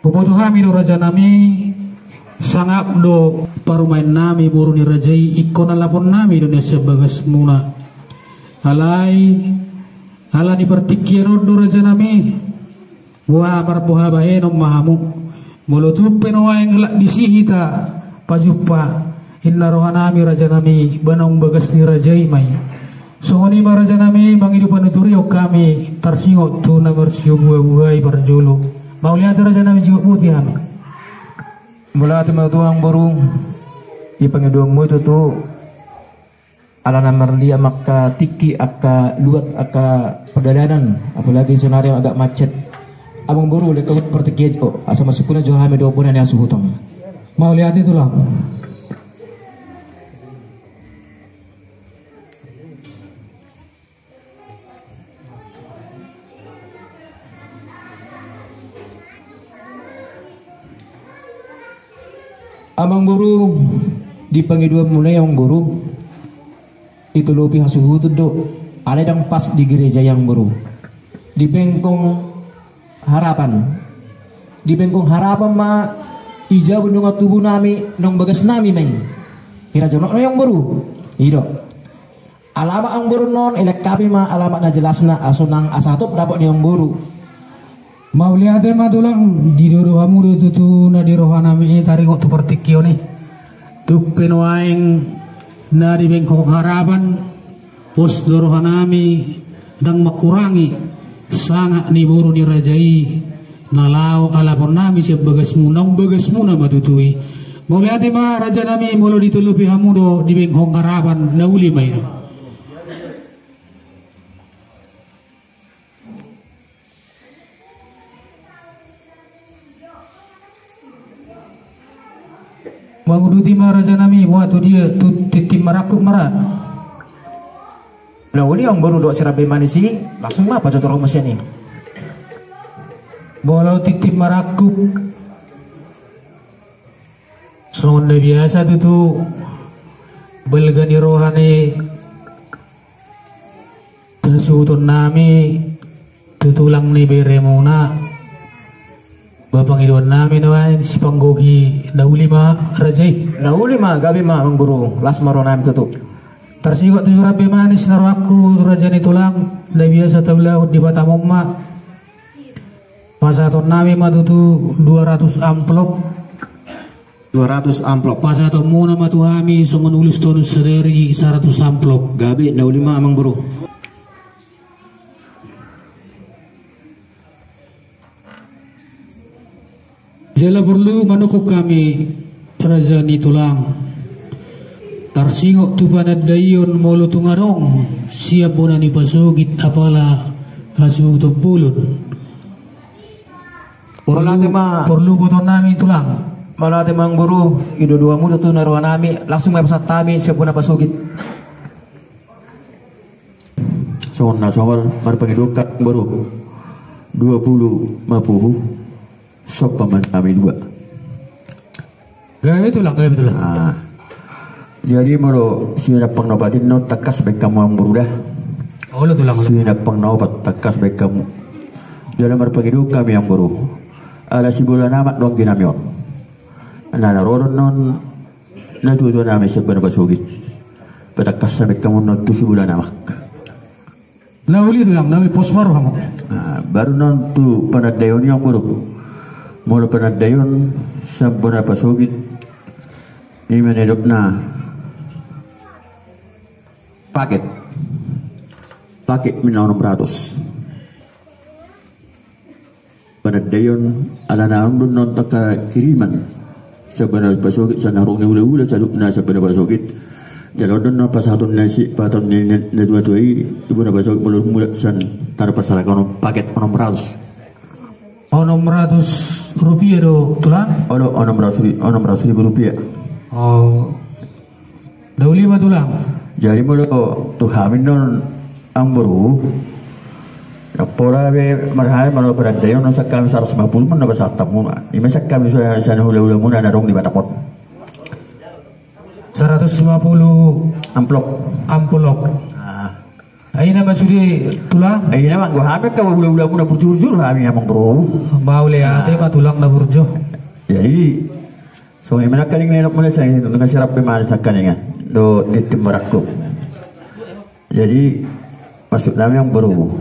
Huboto hami do raja nami sangap do parumaen nami boru ni raja i ingkon alapon nami do nian sian bagasmuna. Alai ala ni partingkian on do raja nami. Boha marboha bahenon ma hamu. Molo tung pe nuaeng lak disi hita pajumpa inna roha nami raja nami ba naung bagas ni raja i ma i. Songon i ma raja nami mangido panuturion hami tarsingot tu na marsibuhabuhai parjolo. Mauliate raja nami singkop boti hami. Mauliate ma tutu amangboru. Di pangidoanmu i tutu. Alana marliat ma angka tingki angka luat angka pardalanan apalagi sonari agak macet. Amangboru lehon hamu partingkian jo asa masukuna jo hami dohot bona ni hasuhuton. Mauliate tulang. Amangboru, di pangidoanmuna i amangboru, ditolopi hasuhuton do. Alai ndang pas di gereja i, amangboru. Di Bengkong Harapan. Di Bengkong Harapan ma, i jabu dongan tubu nami, naung bagas nami ma i. Hira jonok nami, amangboru. I do. Alamat, amangboru, on, elek hami ma alamat na jelasna, asa unang asa hatop dapot ni amangboru. Mauliate ma tulang, didok hamu do tutu na di roha nami i taringot tu partingkian i. Tung pe nuaeng na di Bengkong Harapan, pos do roha nami, ndang mangkurangi sangap ni boru ni raja i, na laho alapon nami sian bagasmu, naung bagasmuna ma tutu i. Mauliate ma raja nami, molo ditolopi hamu do di Bengkong Harapan, na uli ma i. Manguduti ma raja nami, boha tu dia, tu tintin marangkup ma ra. Na uli, amangboru, dohot si Rabe Manis i, langsung ma pajotorhon ma sian i. Molo tintin marangkup, songon na biasa tutu, balga ni roha ni hasuhuton nami tu tulang ni beremuna, ba pangidoan nami nuaeng sipanggohi, na uli ma raja i. Na uli ma, gabe ma, amangboru, las ma roha nami tutu. Tarsingot tu Rabe Manis na rohangku, raja ni tulang, na biasa taulahon di Batam on ma. Pasahaton nami ma tutu dua ratus amplop. Dua ratus amplop. Pasahatonmuna ma tu hami songon ulos tolu sadari saratus amplop. Gabe, na uli ma, amangboru. Jala porlu manungkun hami, raja ni tulang, tarsingot tu panandaion, molo tung adong sian bona ni pasogit apala hasuhuton bolon, porlu, mauliate ma, porlu botoon nami, tulang. Mauliate ma, amangboru, ido do hamu tutu na roha nami, langsung ma pasahat hami sian bona pasogit. Songon na somal, marpangidoan hami, amangboru, dua pulu ma puhu, somba ma nami dua. Gabe, tulang, gabe, tulang. Ah. Jadi molo suhi nampang na opat i, on tangkas baen hamu, amangboru, da. Olo, tulang, olo. Suhi nampang na opat tangkas baen hamu. Jala marpangidoan hami, amangboru, ala sibola na amak do anggi nami on. Na, na ro do on natuatua nami sian bona pasogit. Patangkas baen hamu on tu sibola na amak. Na uli, tulang, na uli, pos ma rohamu. Ah, baru on tu panandaion i, amangboru. Molo panandaion sian bona pasogit, i ma na nidokna paket. Paket mina onom ratus. Panandaion, alana adong do on angka kiriman sian bona pasogit, sian na adong ni hulahula, saluhutna sian bona pasogit. Jala on do on pasahaton ni si, pasahaton ni na, natuatua i tu bona pasogit, molo mulak sian tano parserahan, paket onom ratus. Onom ratus rupiah do, tulang? Olo, onom ratus ri-, onom ratus ribu rupiah. Oh. Na uli ma, tulang. Jadi molo tu hami on, amangboru, na pola be marhae, molo panandaion on sian hami saratus lima pulu ma na pasahat hamu. I ma sian hami, sian hulahulamuna na adong di Batam on. Saratus lima pulu amplop. Amplop. Ah. Ai na ma sude, tulang? Ai na ma, anggo hami angka hulahulamuna burju-burju hami, amangboru. Mauliate ma, tulang, na burju. Jadi songon i ma nangkaning na nidok muna, sai nunga si Rabe Manis nangkaningan dohot tintin marangkup. Jadi masuk nami, amangboru,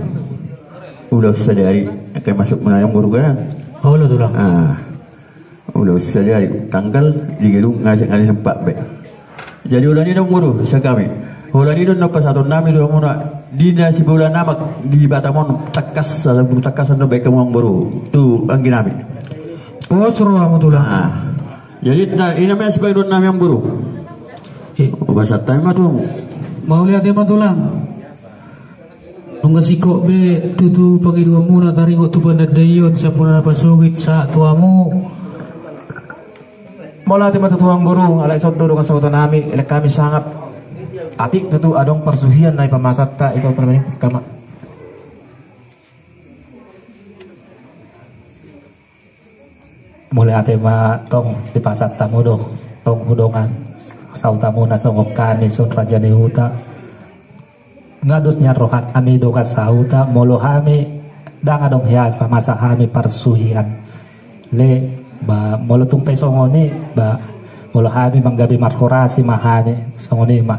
ulaon sadari, angka masuk muna, amangboru, kan? Olo, tulang. Ah. Ulaon sadari tanggal di gedung, ngaseng ngaseng pat be. Jadi holan i do, amangboru, sian hami. Holan i do na pasahaton nami tu hamuna, di na sibola na amak di Batam on, tangkas, saluhut tangkasan do baen hamu, amangboru, tu anggi nami. Pos rohamu, tulang. Ah. Jadi na, i na ma sipangidoan nami, amangboru. Eh. Hupasahat hami ma tu hamu. Mauliate ma, tulang. Nunga singkop be tutu pangidoanmuna taringot tu panandaion sian bona na pasogit sahat tu hamu. Mauliate ma tutu, amangboru, alai songon i do dongan sahuta nami, elek hami sangap. Atik tutu adong parsuhian na ipamasanta, ito terbaik kama. Mauliate ma, tong dipasahat hamu do tong tu dongan sahutamuna songon hami, songon raja ni huta. Nga dos nian rohanami dongan sahuta, molo hami ndang adong hea pamasa hami parsuhian. Le, ba, molo tung pe songon i, ba, molo hami manggabe marhorasi ma hami, songon i ma.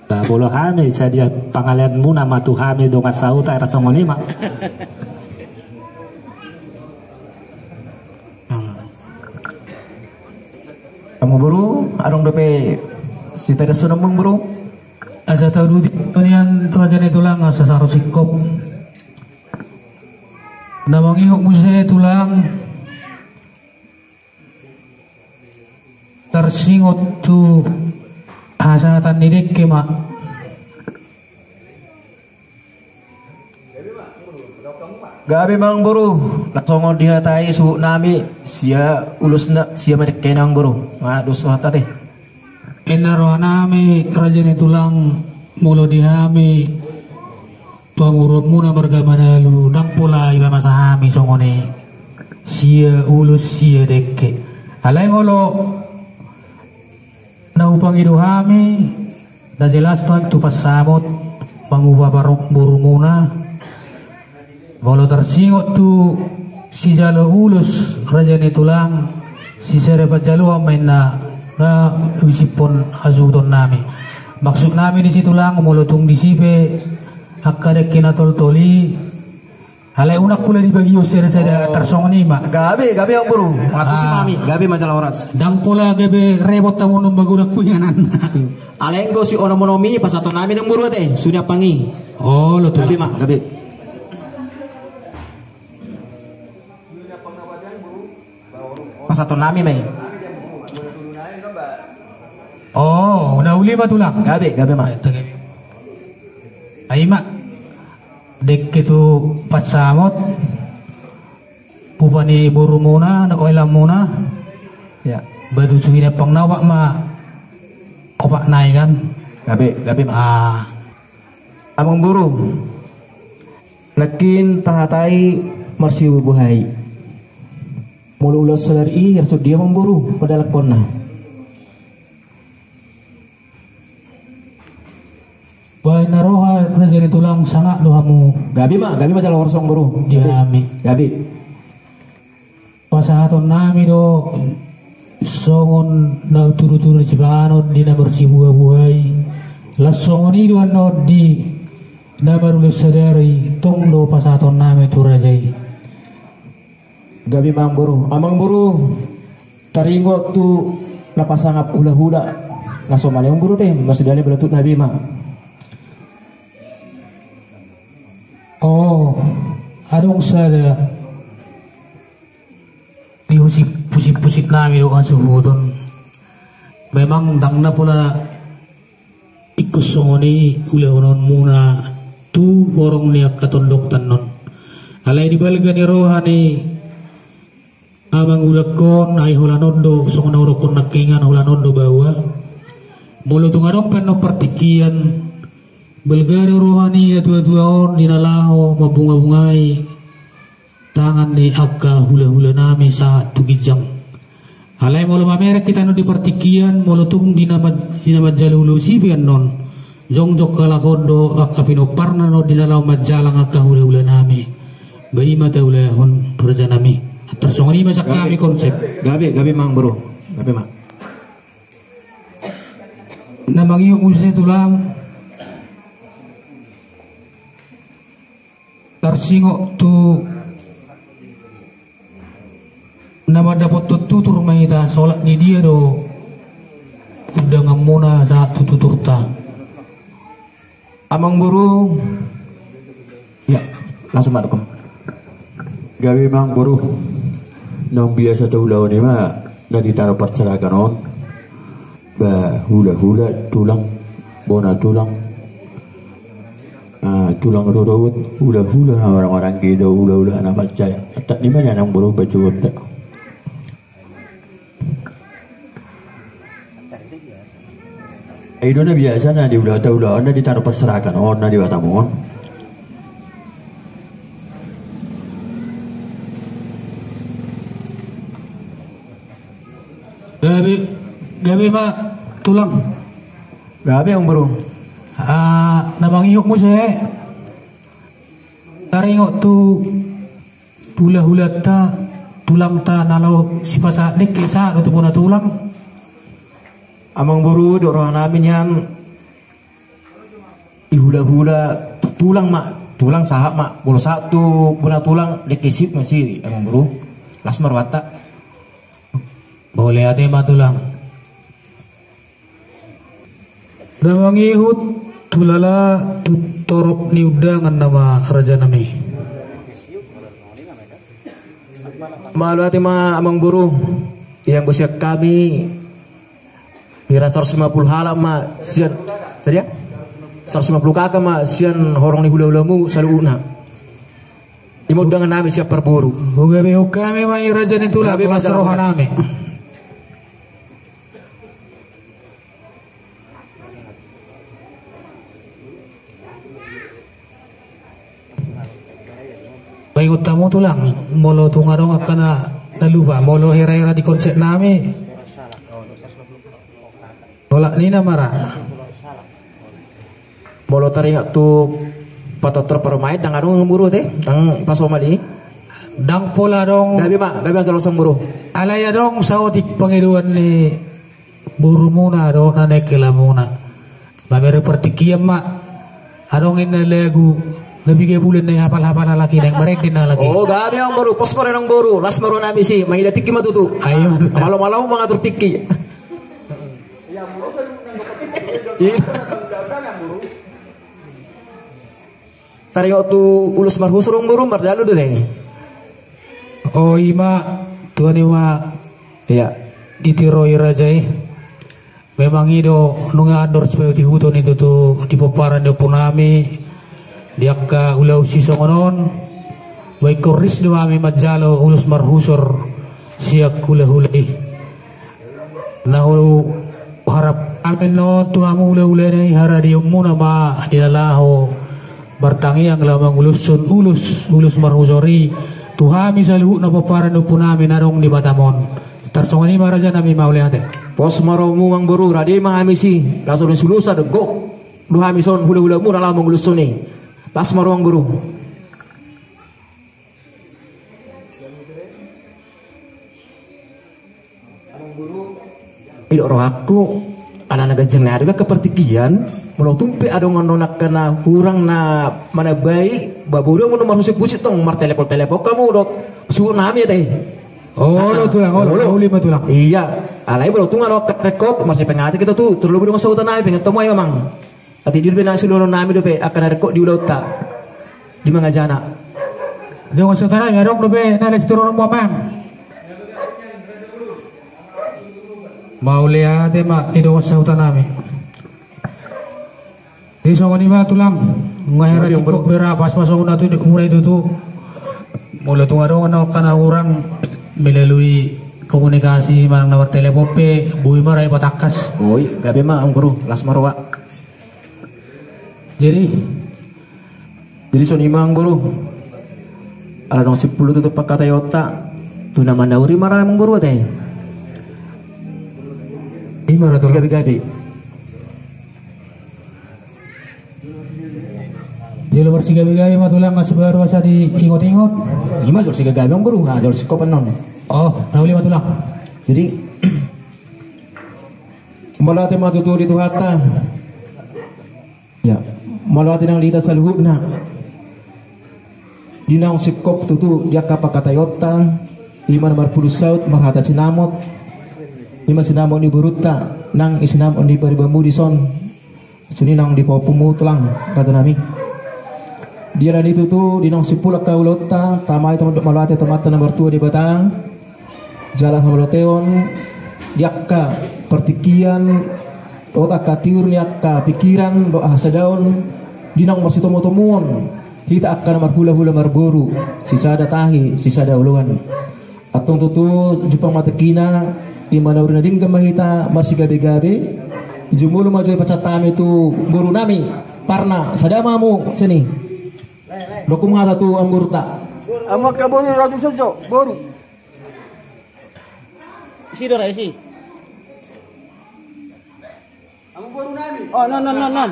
Ba, molo hami sadia pangaleanmuna ma tu hami dongan sahuta, era songon i ma. Amang boru, adong dope sitadasononmu, amang boru? Asa tauduti nian raja ni tulang, asa saro singkop. Na mangihut muse tulang, tarsingot tu hasangatan ni dengke ma. Gabe, amang boru, na songon dihatai suhutnami, sia ulusna, sia ma dengkena, amang boru. Nga dos rohanta te. Inna rohanami raja ni tulang, molo di hami pamoruonmuna marga Manalu, ndang pola ipamasa hami songon i sia ulus sia dengke. Alai molo na hupangido hami, na jelas ma tu pansamot mangupa parborumuna. Molo tarsingot tu sijalo ulos raja ni tulang, sisada panjaloan ma inna, nga husiphon hasuhutonnami. Maksudnami disi tulang, molo tung disi pe angka dengke na toltol i, alai unang pola dibagihon sada-sada, tarsongon i ma. Gabe, gabe, amang boru. Mangantusi ma hami. Gabe ma jala horas. Ndang pola gabe repot hamu nunga magodang tu inganan. Alai anggo si onom-onom i pasahatonnami, amang boru, ate, sude ampang i. Olo tulang. Gabe ma, gabe. Pasahatonnami ma i. O, na uli ma tulang. Gabe, gabe ma. Ai ma. Dengke tu pansamot, upa ni borumuna, na oilamuna. Ya. Batu suhi ni ampang na opat ma. Opat nai kan. Gabe, gabe ma. Ah. Amang boru, nangkin tahatai marsibuhabuhai. Molo ulos sadari i, asa songon dia, amang boru, padalakkonna? Baen na roha raja ni tulang, sangap do hamu. Gabe ma, gabe ma jala horas, amang boru. Di hami. Gabe. Pasahatonnami do songon na tudutudu ni sipanganon di na marsibuhabuhai. Laos songon i do annon di na marulos sadari, tong do pasahatonnami tu raja i. Gabe ma, amang boru. Amang boru, taringot tu na pasangap hulahula, na somal i, amang boru, ate, marsidalan balututna, gabe ma. O, adong sada di husip, husip-husipnami do hasuhuton. Memang ndang na pola ingkon songon i ulahononmuna tu horong ni angka tondok ta annon. Alai di balga ni roha ni amang ulangkon, ai holan on do, songon na hudokkon nangkiningan, holan on do bahwa molo tung adong pe annon partingkian, balga do roha ni natuatua on di na laho mambungabungai tangan ni angka hulahulanami sahat tu ginjang. Alai molo mamereng hita annon di partingkian, molo tung di na man-, di na manjalo ulos i pe annon, jongjong halak on do angka pinomparna annon di na laho manjalang angka hulahulanami. Ba i ma taulahon rajanami. Tarsongon i ma sian hami konsep. Gabe, gabe, amang boru. Gabe ma. Na mangihut muse tulang, tarsingot tu na mandapothon tutur ma hita, saolat ni dia do undanganmuna sahat tu tuturta? Amang boru. Ya, langsung ma dokkon. Gabe, amang boru. Naung biasa taulahon i ma na di tano parserahan on. Ba hulahula tulang, bona tulang, ah, tulang rorobot, hulahula na marhahamaranggi do, hulahula na mansai. Antong i ma nian, amang boru, pasahatonta. I do na biasa na di ulaon, ulaon na di tano parserahan on na di Batam on. Gabe, gabe ma tulang. Gabe amang boru. Ah, na mangihut muse. Taringot tu hulahulanta, tulangta na laho sipasahat, dengke sahat do tu bona tulang. Amang boru, dok rohanami nian. Di hulahula, tulang ma, tulang sahat ma, molo sahat tu bona tulang, dengke siup ma si amang boru. Las ma rohanta. Mauliate ma tulang. Na mangihut tu lala tu torop ni undangan nama rajanami. Mauliate ma amang boru. Ianggo sian hami, hira saratus lima pulu halak ma sian, sadia? Saratus lima pulu K K ma sian horong ni hulahulamu saluhutna. Ima undangan nami sian parboru. Gabe hami ma i raja ni tulang, las rohanami. Paingot hamu tulang, molo tung adong angka na lupa, molo hira-hira di konsep nami. Tolak nina mara. Molo taringot tu patortor parumaen, ndang adong amang boru ate, ndang pasomali. Ndang pola adong. Gabe ma, gabe ma jalo amang boru. Alai adong saotik pangidoan ni borumuna dohot na naeng helamuna. Mamereng partingkian ma. Adong inna lagu, gabe gabe bulan na hapal-hapal halak i, naeng marende na halak i. Oh, gabe amang boru, pos ma roha ni amang boru, las ma rohanami si, mangida tingki ma tutu. Ai ma tutu. Malo-malo mangatur tingki. Taringot tu ulos marhusor amang boru, mardalan do te. O ima, tuan ima. Ia. Ditiroi raja i. Memang i do nunga andor sipaihut-ihuton i tutu di pomparan ni ompunami, di angka ulaon sisongon on. Ba ingkon ris do hami manjalo ulos marhusor sian hulahula i. Na huharap hami annon tu hamu hulahula i, haradeonmuna ma di na laho martangiang laho manguloshon ulos, ulos marhusor i tu hami saluhutna pomparan ni ompunami na adong di Batam on. Tarsongon i ma rajanami, mauliate. Pos ma rohamu amang boru, rade ma hami si, laos ro ni sulusa do gok do hami son hulahulamu na laho manguloshon i. Las ma roha amang boru. Didok rohangku, ala na ganjang na adong angka partingkian, molo tung pe adong annon angka na hurang na manambai, ba boi do hamu annon marhusip-husip tong, martelepon-telepon hamu dohot suhut nami ate. Olo tulang, olo, olo. Uli ma tulang. Ia, alai molo tung adong angka rengkot, marsipangate hita tu, terlebih dongan sahuta nami, pengen tamu ai amang. Ate, di on pe na sidohonon nami dope angka na rengkot di ulaonta di mangajana. Dongan sahuta nami, adong dope na laho sidohonon muna amang. Mauliate ma di dongan sahuta nami. Jadi songon i ma tulang. Nunga hera tingkok bera, pas ma songon na tutu, mulai tutu. Molo tung adong angka na hurang melalui komunikasi manang na martelepon pe, boi ma ra i patangkas. Oi, gabe ma amang boru, las ma roha. Jadi, jadi songon i ma amang boru. Ala adong simpul tutu pangkataionta, tu na mandauri ma ra amang boru ate. I ma ra tu gabe-gabe. Jolo marsigabe-gabe ma tulang, asa baru asa diingot-ingot. I ma jolo sigabe-gabe amang boru, ah, jolo singkop annon. Oh, na uli ma tulang. Jadi, mauliate ma tutu di Tuhanta. Ia, mauliate nang di hita saluhutna. Di naung singkop tutu di angka pangkataionta, i ma na marpudun saut marhata sinamot, i ma sinamot ni borunta, nang i sinamot ni paribanmuna dison. Songon i nang di pahompumu tulang, raja nami. Di ala ni i tutu, di naung simpul angka ulaonta, tama i tu mandok mauliate tu Amanta na martua Debata. Jala hamauliateon di angka partingkian, dohot angka tiur ni angka pingkiran dohot hasadaon, di naung marsitomu-tomuon hita angka na marhula-hula marboru, sisada tahi, sisada oloan. Antong tutu jumpang ma tingkina, i ma na uli na denggan ma hita marsigabe-gabe. Jumolo ma jo i pasahat hami tu boru nami, Parna, sada ma hamu sian i. Dokhon ma hata tu amang boruta. Amang, angka boru, radu sajo boru. Isi do ra, isi. Oh, non, non, non, non.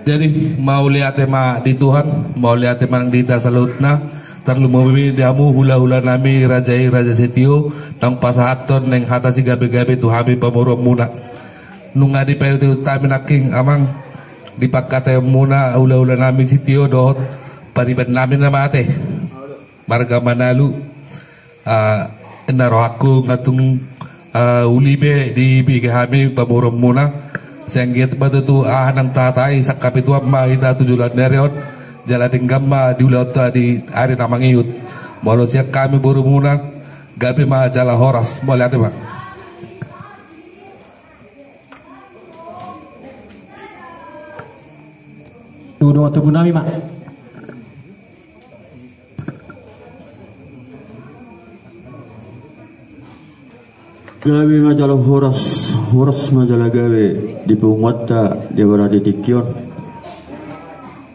Jadi, mauliate ma di Tuhan, mauliate ma nang di hita saluhutna, tarlumobi di hamu hulahula nami raja i, Raja Setio, naung pasahathon naeng hata sigabegabe tu hami pamoruonmuna. Nunga dipaihutihut hami nangkin, Amang, di pangkataion muna hulahula nami Setio dohot pariban nami na mate, marga Manalu. Ah, na rohangku nga tung, ah, uli be dibege hami pamoruonmuna. Sai anggiat ma tutu aha nang tahatai, sangkap i tuan ma hita tu joloan ni ari on, jala denggan ma di ulaonta di ari na mangihut. Molo sian hami borumuna, gabe ma jala horas. Mauliate ma. Tu dongan tubu nami ma. Gabe ma jala horas, horas ma jala gabe di punguanta di acara di tingki on.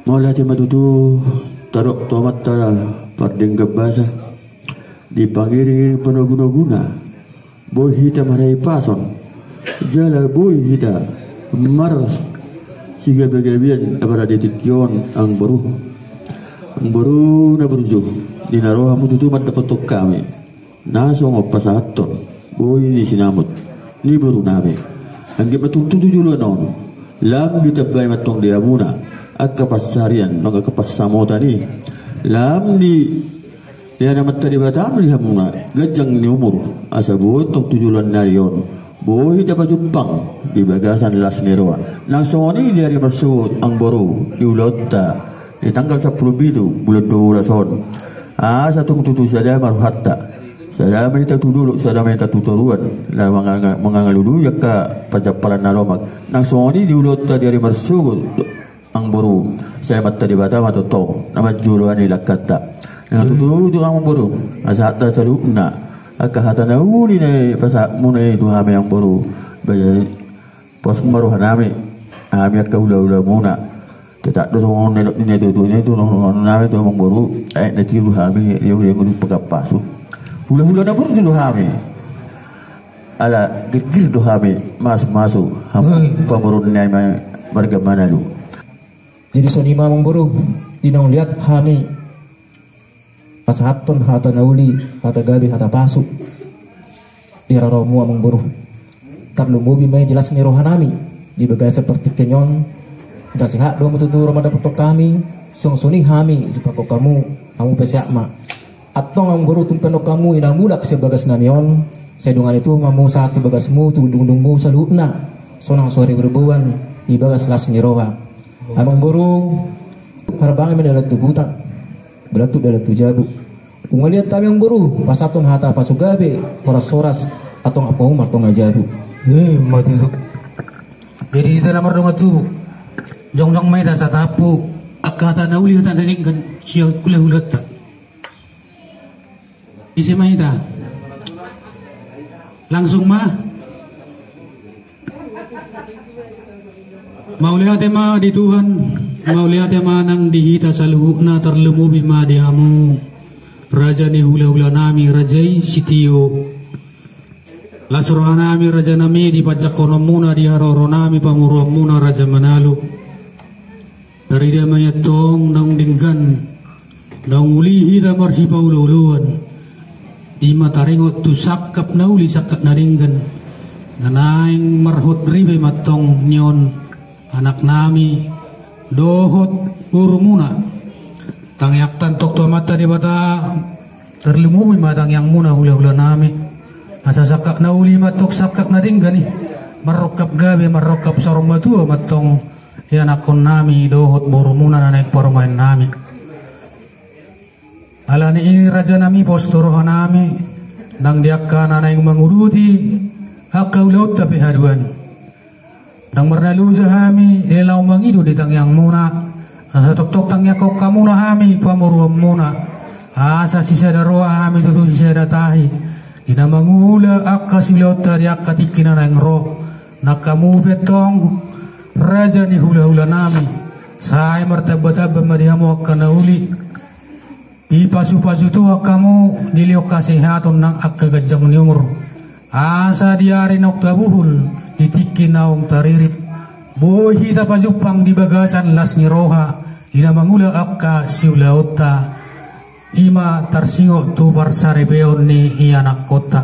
Mauliate ma tutu tadok tu Amanta Pardenggan Basa di pangiringiring panogunoguna. Boi hita marhahipason jala boi hita marsigabegabean acara di tingki on, amangboru. Amangboru na burju, di na ro hamu tutu mandapothon hami na songon pasahathon boi ni sinamot ni boru nami. Anggiat ma tutu tu joloan on lam ditambai ma antong di hamuna angka pansarian nang angka pansamotan i, lam di Ia na mata Debata ma di hamuna ganjang ni umur, asa boi tong tu joloan ni ari on boi hita pajumpang di bagasan las ni roha. Nang songon i di ari marsogot, amangboru, di ulaonta di tanggal sampulu pitu bulan dua belas on, asa tung tutu sada ma rohanta, sada ma hita tu dolok, sada ma hita tu toruan, na manga-, mangalului angka panjampalan na lomak. Nang songon i di ulaonta di ari marsogot, amangboru, sai mata Debata ma tongtong na manjoloani langkanta. Nang tutu, tutu, amangboru, asa hata saluhutna angka hata na uli na pasahatmuna i tu hami, amangboru, baen pos ma roha nami, hami angka hulahulamuna. Tetap do songon nidok ni natuatua i tu roha nami tu, amangboru, aek na tiur hami, dia udah nguduk pegang pasu. Hulahula na burju do hami. Ala girgir do hami masumasu, hamu pamoruon nami marga Manalu. Jadi songon i ma, amangboru, di na mauliate hami pasahathon hata na uli, hata gabe, hata pasu di haroromu, amangboru. Tarlumobi ma i di las ni roha nami di bagasan partingkian on. Ndang sehat do hamu tutu ro mandapothon hami, songon i hami jumpangkon hamu, hamu pe sehat ma. Antong, amangboru, tung pe hamu i na mulak sian bagas nami on, sai dongani Tuhan ma hamu sahat tu bagasmu, tu undungundungmu saluhutna, sonang so ari berboan di bagas las ni roha. Amangboru, harbangan ma dalan tu huta, balatuk dalan tu jabu. Tung mauliate hami, amangboru, pasahathon hata pasu gabe, horashoras, antong ampang hamu martonga jabu. Eh, mati tu. Jadi hita na mardongan tubu, jongjong ma hita satampu angka hata na uli, hata na denggan sian hulahulanta. Ise ma hita? Langsung ma. Mauliate ma di Tuhan, mauliate ma nang di hita saluhutna, tarlumobi ma di hamu raja ni hulahula nami, raja i Setio. Las roha nami, raja nami, di panjangkononmuna di haroro nami pamoruonmuna raja Manalu. Tarida ma i antong naung denggan, naung uli hita marsipaolooloan. I ma taringot tu sangkap na uli, sangkap na denggan, na naeng marhot riba i ma antong nion anak nami dohot borumuna. Tangiangta antong tu Amanta Debata, tarlumobi ma tangiangmuna hulahula nami, asa sangkap na uli ma antong, sangkap na denggan i, marrongkap gabe, marrongkap saur matua ma antong ianakkon nami dohot borumuna na naeng parumaen nami. Alani i, raja nami, pos do roha nami nang di angka na naeng manguduti angka ulaonta pe haduan. Ndang marnaloja hami di laho mangido di tangiangmuna, asa tongtong tangiangkon hamuna hami pamoruonmuna, asa sisada roha hami tutu sisada tahi di na mangula angka siulaonta di angka tingki na naeng ro. Nang hamu pe antong, raja ni hulahula nami, sai martambatamba ma di hamu angka na uli. Dipasupasu Tuhan hamu, dilehon hasehaton nang angka ganjang ni umur. Asa di ari naung tabuhul, di tingki naung taririt, boi hita pajumpang di bagasan las ni roha, di na mangula angka siulaonta, i ma tarsingot tu parsaripeon ni ianakkonta.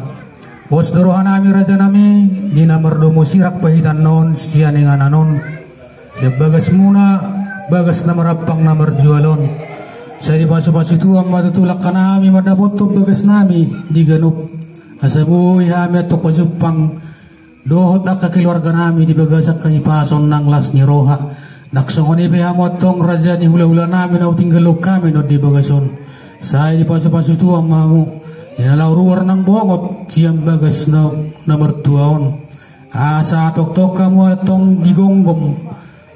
Pos do rohanami rajanami, di na mardomu sirang pahitanna on sian inganan on, sian bagasmuna, bagas na marampang na marjual on. Sai dipasupasu Tuhan ma tutu langkanami mandapothon bagasnami di ganup, asa boi hami antong pajumpang dohot angka keluarganami di bagasan hahipason nang las ni roha. Nang songon i pe hamu antong raja ni hulahulanami na hutinggalhon hami on di bagas on, sai dipasupasu Tuhan ma hamu, di na laho ruar nang bongot sian bagas na, na martua on. Asa tongtong hamu antong digomgom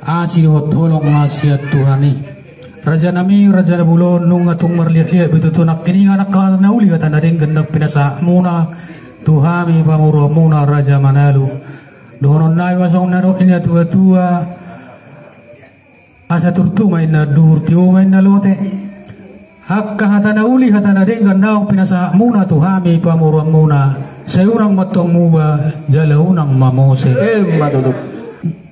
asi dohot holong na sian Tuhan i. Rajanami, raja na bolon, nunga tung marliatliat be tutu nangkiningan angka hata na uli hata na denggan naung pinasahatmuna tu hami pamoruonmuna Raja Manalu. Dohononnami ma songon na nidok ni natuatua: Asa turtu ma inna anduhur, tio ma inna lote. Angka hata na uli hata na denggan naung pinasahatmuna tu hami pamoruonmuna, sai unang ma antong muba jala unang mamose. Emma tutu.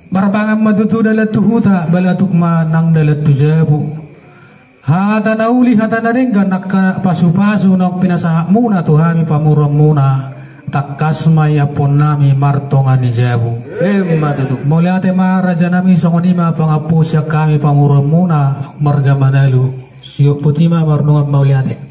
Marpangan ma tutu dalan tu huta, balatuk ma nang dalan tu jabu. Hata na uli hata na denggan angka pasupasu naung pinasahatmuna tu hami pamoruonmuna, tangkas ma iamponnami martonga ni jabu. Emma tutu. Mauliate ma rajanami, songon i ma pangampu sian hami pamoruonmuna marga Manalu. Siop, boti ma, mardongan mauliate.